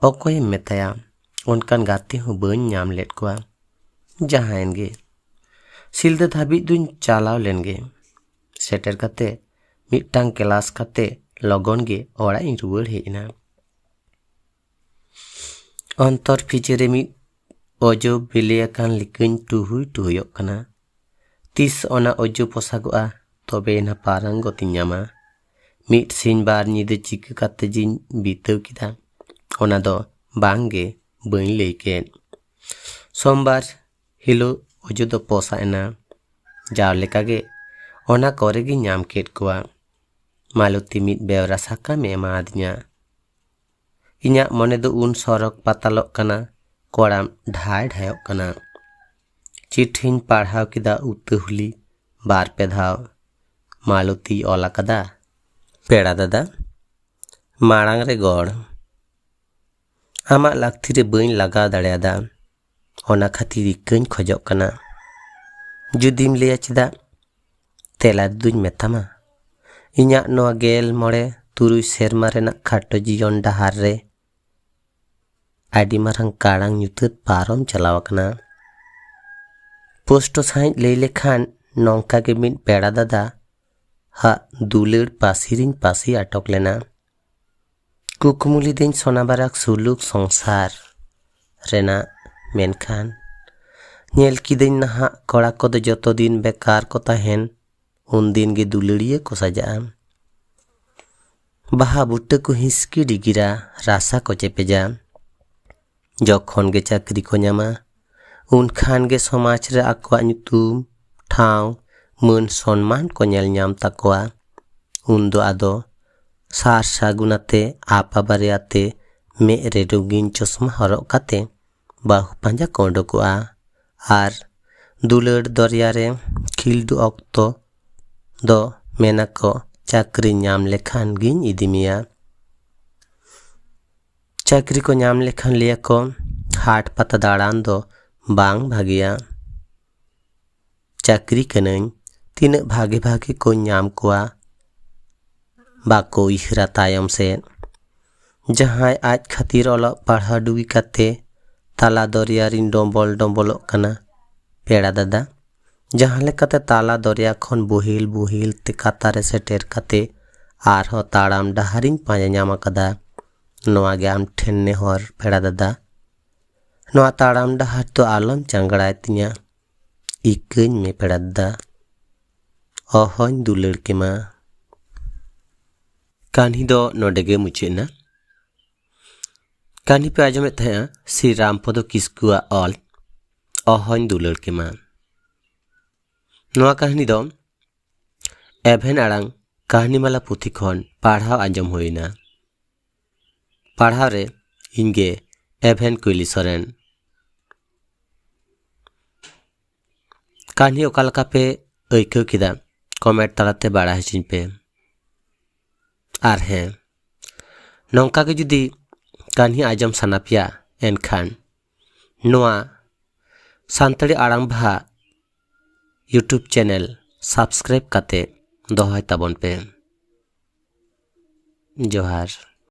ᱚᱠᱚᱭᱮᱢ ᱢᱮᱛᱟᱭᱟ? ᱚᱱᱠᱟᱱ ᱜᱟᱛᱮ ᱦᱚᱸ ᱵᱟᱹᱧ ᱧᱟᱢ ᱞᱮᱫ ᱠᱚᱣᱟ᱾ ᱡᱟᱦᱟᱸᱭᱮᱱ ᱜᱮ, ᱥᱤᱞᱫᱟᱹ ᱫᱷᱟᱹᱵᱤᱡ ᱫᱩᱧ ᱪᱟᱞᱟᱣ ᱞᱮᱱ ᱜᱮ᱾ ᱥᱮᱴᱮᱨ ᱠᱟᱛᱮ ᱢᱤᱫᱴᱟᱝ ᱠᱮᱞᱟᱥ ᱠᱟᱛᱮ ᱞᱚᱜᱚᱱ ᱜᱮ ᱚᱲᱟᱜ ᱤᱧ ᱨᱩᱣᱟᱹᱲ ᱦᱮᱡ ᱮᱱᱟ᱾ ᱚᱱᱛᱚᱨ ᱯᱷᱤᱡᱟᱹ ᱨᱮ ᱢᱤᱫ ᱚᱡᱚ ᱵᱤᱞᱤ ᱟᱠᱟᱱ ᱞᱮᱠᱟᱧ ᱴᱩᱦᱩᱭ ᱴᱩᱦᱩᱭᱚᱜ ᱠᱟᱱᱟ᱾ ᱛᱤᱥ ᱚᱱᱟ ᱚᱡᱚ ᱯᱚᱥᱟᱜᱚᱜᱼᱟ, ᱛᱚᱵᱮ ᱮᱱᱟ ᱯᱟᱨᱟᱝᱜᱚᱛ ᱤᱧ ᱧᱟᱢᱟ᱾ ᱢᱤᱫ ᱥᱤᱧ ᱵᱟᱨ ᱧᱤᱫᱟᱹ ᱪᱤᱠᱟᱹ ᱠᱟᱛᱮ ᱡᱤᱧ ᱵᱤᱛᱟᱹᱣ ᱠᱮᱫᱟ, ᱚᱱᱟ ᱫᱚ ᱵᱟᱝ ᱜᱮ ᱵᱟᱹᱧ ᱞᱟᱹᱭ ᱠᱮᱫ᱾ ᱥᱳᱢᱵᱟᱨ ᱦᱤᱞᱳᱜ ᱚᱡᱚ ᱫᱚ ᱯᱚᱥᱟᱜ ᱮᱱᱟ᱾ ᱡᱟᱣ ᱞᱮᱠᱟᱜᱮ ᱚᱱᱟ ᱠᱚᱨᱮ ᱜᱤᱧ ᱧᱟᱢ ᱠᱮᱫ ᱠᱚᱣᱟ᱾ ᱢᱟᱞᱚᱛᱤ ᱢᱤᱫ ᱵᱮᱣᱨᱟ ᱥᱟᱠᱟᱢᱮ ᱮᱢᱟᱫᱤᱧᱟ᱾ ᱤᱧᱟᱹᱜ ᱢᱚᱱᱮ ᱫᱚ ᱩᱱ ᱥᱚᱨᱚᱠ ᱯᱟᱛᱟᱞᱚᱜ ᱠᱟᱱᱟ, ᱠᱚᱲᱟᱢ ᱰᱷᱟᱭ ᱰᱷᱟᱭᱚᱜ ᱠᱟᱱᱟ᱾ ᱪᱤᱴᱷᱤᱧ ᱯᱟᱲᱦᱟᱣ ᱠᱮᱫᱟ ᱩᱛᱟᱹᱦᱩᱞᱤ ᱵᱟᱨ ᱯᱮ ᱫᱷᱟᱣ᱾ ᱢᱟᱞᱚᱛᱤᱭ ᱚᱞ ᱟᱠᱟᱫᱟ, ᱯᱮᱲᱟ ᱫᱟᱫᱟ, ᱢᱟᱲᱟᱝ ᱨᱮ ᱜᱚᱲ᱾ ᱟᱢᱟᱜ ᱞᱟᱹᱠᱛᱤ ᱨᱮ ᱵᱟᱹᱧ ᱞᱟᱜᱟᱣ ᱫᱟᱲᱮᱭᱟᱫᱟ, ᱚᱱᱟ ᱠᱷᱟᱹᱛᱤᱨ ᱤᱠᱟᱹᱧ ᱠᱷᱚᱡᱚᱜ ᱠᱟᱱᱟ᱾ ᱡᱩᱫᱤᱢ ᱞᱟᱹᱭᱟ ᱪᱮᱫᱟᱜ, ᱛᱮᱞᱟ ᱫᱩᱧ ᱢᱮᱛᱟᱢᱟ᱾ ᱤᱧᱟᱹᱜ ᱱᱚᱣᱟ ᱜᱮᱞ ᱢᱚᱬᱮ ᱛᱩᱨᱩᱭ ᱥᱮᱨᱢᱟ ᱨᱮᱱᱟᱜ ᱠᱷᱟᱴᱚ ᱡᱤᱭᱚᱱ ᱰᱟᱦᱟᱨ ᱨᱮ ᱟᱹᱰᱤ ᱢᱟᱨᱟᱝ ᱠᱟᱲᱟᱝ ᱧᱩᱛᱟᱹᱛ ᱯᱟᱨᱚᱢ ᱪᱟᱞᱟᱣ ᱟᱠᱟᱱᱟ᱾ ᱯᱩᱥᱴᱟᱹ ᱥᱟᱺᱦᱤᱡ ᱞᱟᱹᱭ ᱞᱮᱠᱷᱟᱱ, ᱱᱚᱝᱠᱟ ᱜᱮ ᱢᱤᱫ ᱯᱮᱲᱟ ᱫᱟᱫᱟ ᱦᱟᱜ ᱫᱩᱞᱟᱹᱲ ᱯᱟᱹᱥᱤᱨᱤᱧ ᱯᱟᱹᱥᱤ ᱟᱴᱚᱠ ᱞᱮᱱᱟ᱾ ᱠᱩᱠᱢᱩ ᱞᱤᱫᱟᱹᱧ ᱥᱚᱱᱟᱵᱟᱨᱟᱜ ᱥᱩᱞᱩᱠ ᱥᱚᱝᱥᱟᱨ ᱨᱮᱱᱟᱜ, ᱢᱮᱱᱠᱷᱟᱱ ᱧᱮᱞ ᱠᱤᱫᱟᱹᱧ ᱱᱟᱦᱟᱜ ᱠᱚᱲᱟ ᱠᱚᱫᱚ ᱡᱚᱛᱚ ᱫᱤᱱ ᱵᱮᱠᱟᱨ ᱠᱚ ᱛᱟᱦᱮᱱ, ᱩᱱᱫᱤᱱ ᱜᱮ ᱫᱩᱞᱟᱹᱲᱤᱭᱟᱹ ᱠᱚ ᱥᱟᱡᱟᱜᱼᱟ᱾ ᱵᱟᱦᱟ ᱵᱩᱴᱟᱹ ᱠᱚ ᱦᱤᱥᱠᱤ ᱰᱤᱜᱤᱨᱟ, ᱨᱟᱥᱟ ᱠᱚ ᱪᱮᱯᱮᱡᱟ᱾ ᱡᱚᱠᱷᱚᱱ ᱜᱮ ᱪᱟᱹᱠᱨᱤ ᱠᱚ ᱧᱟᱢᱟ, ᱩᱱ ᱠᱷᱟᱱ ᱜᱮ ᱥᱚᱢᱟᱡᱽ ᱨᱮ ᱟᱠᱚᱣᱟᱜ ᱧᱩᱛᱩᱢ, ᱴᱷᱟᱶ, ᱢᱟᱹᱱ ᱥᱚᱱᱢᱟᱱ ᱠᱚ ᱧᱮᱞ ᱧᱟᱢ ᱛᱟᱠᱚᱣᱟ᱾ ᱩᱱᱫᱚ ᱟᱫᱚ ᱥᱟᱨ ᱥᱟᱹᱜᱩᱱ ᱟᱛᱮ, ᱟᱯᱟᱵᱟᱨᱮ ᱟᱛᱮ, ᱢᱮᱫ ᱨᱮ ᱨᱚᱸᱜᱤᱱ ᱪᱚᱥᱢᱟ ᱦᱚᱨᱚᱜ ᱠᱟᱛᱮ ᱵᱟᱹᱦᱩ ᱯᱟᱸᱡᱟ ᱠᱚ ᱩᱰᱩᱠᱚᱜᱼᱟ᱾ ᱟᱨ ᱫᱩᱞᱟᱹᱲ ᱫᱚᱨᱭᱟ ᱨᱮ ᱠᱷᱤᱞᱰᱩ ᱚᱠᱛᱚ ᱫᱚ ᱢᱮᱱᱟᱠᱚ, ᱪᱟᱹᱠᱨᱤ ᱧᱟᱢ ᱞᱮᱠᱷᱟᱱ ᱜᱤᱧ ᱤᱫᱤ ᱢᱮᱭᱟ᱾ ᱪᱟᱹᱠᱨᱤ ᱠᱚ ᱧᱟᱢ ᱞᱮᱠᱷᱟᱱ ᱞᱟᱹᱭᱟᱠᱚ, ᱦᱟᱴ ᱯᱟᱛᱟ ᱫᱟᱬᱟᱱ ᱫᱚ ᱵᱟᱝ ᱵᱷᱟᱜᱮᱭᱟ᱾ ᱪᱟᱹᱠᱨᱤ ᱠᱟᱹᱱᱟᱹᱧ, ᱛᱤᱱᱟᱹᱜ ᱵᱷᱟᱜᱮ ᱵᱷᱟᱜᱮ ᱠᱚᱧ ᱧᱟᱢ ᱠᱚᱣᱟ, ᱵᱟᱠᱚ ᱩᱭᱦᱟᱹᱨᱟ ᱛᱟᱭᱚᱢ ᱥᱮᱫ᱾ ᱡᱟᱦᱟᱸᱭ ᱟᱡ ᱠᱷᱟᱹᱛᱤᱨ ᱚᱞᱚᱜ ᱯᱟᱲᱦᱟᱣ ᱰᱩᱜᱤ ᱠᱟᱛᱮ ᱛᱟᱞᱟ ᱫᱚᱨᱭᱟ ᱨᱤᱧ ᱰᱚᱢᱵᱚᱞ ᱰᱚᱢᱵᱚᱞᱚᱜ ᱠᱟᱱᱟ᱾ ᱯᱮᱲᱟ ᱫᱟᱫᱟ, ᱡᱟᱦᱟᱸ ᱞᱮᱠᱟᱛᱮ ᱛᱟᱞᱟ ᱫᱚᱨᱭᱟ ᱠᱷᱚᱱ ᱵᱳᱦᱮᱞ ᱵᱳᱦᱮᱞ ᱛᱮ ᱠᱟᱛᱟᱨ ᱨᱮ ᱥᱮᱴᱮᱨ ᱠᱟᱛᱮ ᱟᱨᱦᱚᱸ ᱛᱟᱲᱟᱢ ᱰᱟᱦᱟᱨᱤᱧ ᱯᱟᱸᱡᱟ ᱧᱟᱢ ᱟᱠᱟᱫᱟ, ᱱᱚᱣᱟ ᱜᱮ ᱟᱢ ᱴᱷᱮᱱ ᱱᱮᱦᱚᱨ ᱯᱮᱲᱟ ᱫᱟᱫᱟ᱾ ᱱᱚᱣᱟ ᱛᱟᱲᱟᱢ ᱰᱟᱦᱟᱨ ᱫᱚ ᱟᱞᱚᱢ ᱪᱟᱝᱜᱲᱟᱭ ᱛᱤᱧᱟ, ᱤᱠᱟᱹᱧ ᱢᱮ ᱯᱮᱲᱟ ᱫᱟᱫᱟ᱾ ᱚᱦᱚᱧ ᱫᱩᱞᱟᱹᱲ ᱠᱮᱢᱟ᱾ ᱠᱟᱹᱦᱱᱤ ᱫᱚ ᱱᱚᱰᱮ ᱜᱮ ᱢᱩᱪᱟᱹᱫ ᱮᱱᱟ᱾ ᱠᱟᱹᱦᱱᱤ ᱯᱮ ᱟᱸᱡᱚᱢᱮᱫ ᱛᱟᱦᱮᱸᱜᱼᱟ ᱥᱨᱤ ᱨᱟᱢᱯᱚᱫᱚ ᱠᱤᱥᱠᱩᱣᱟᱜ ᱚᱞ ᱚᱦᱚᱧ ᱫᱩᱞᱟᱹᱲ ᱠᱮᱢᱟ᱾ ᱱᱚᱣᱟ ᱠᱟᱹᱦᱱᱤ ᱫᱚ ᱮᱵᱷᱮᱱ ᱟᱲᱟᱝ ᱠᱟᱹᱦᱱᱤᱢᱟᱞᱟ ᱯᱩᱛᱷᱤ ᱠᱷᱚᱱ ᱯᱟᱲᱦᱟᱣ ᱟᱸᱡᱚᱢ ᱦᱩᱭᱱᱟ᱾ ᱯᱟᱲᱦᱟᱣ ᱨᱮ ᱤᱧ ᱜᱮ ᱮᱵᱷᱮᱱ ᱠᱩᱭᱞᱤ ᱥᱚᱨᱮᱱ᱾ ᱠᱟᱹᱦᱱᱤ ᱚᱠᱟ ᱞᱮᱠᱟ ᱯᱮ ᱟᱹᱭᱠᱟᱹᱣ ᱠᱮᱫᱟ, ᱠᱚᱢᱮᱱᱴ ᱛᱟᱞᱟᱛᱮ ᱵᱟᱲᱟᱭ ᱦᱚᱪᱚᱧ ᱯᱮ᱾ ᱟᱨ ᱦᱮᱸ, ᱱᱚᱝᱠᱟ ᱜᱮ ᱡᱩᱫᱤ ᱠᱟᱹᱦᱱᱤ ᱟᱸᱡᱚᱢ ᱥᱟᱱᱟ ᱯᱮᱭᱟ, ᱮᱱᱠᱷᱟᱱ ᱱᱚᱣᱟ ᱥᱟᱱᱛᱟᱲᱤ ᱟᱲᱟᱝ ᱵᱟᱦᱟ YouTube ᱪᱮᱱᱮᱞ ᱥᱟᱵᱥᱠᱨᱟᱭᱤᱵ ᱠᱟᱛᱮ ᱫᱚᱦᱚᱭ ᱛᱟᱵᱚᱱ ᱯᱮ᱾ ᱡᱚᱦᱟᱨ᱾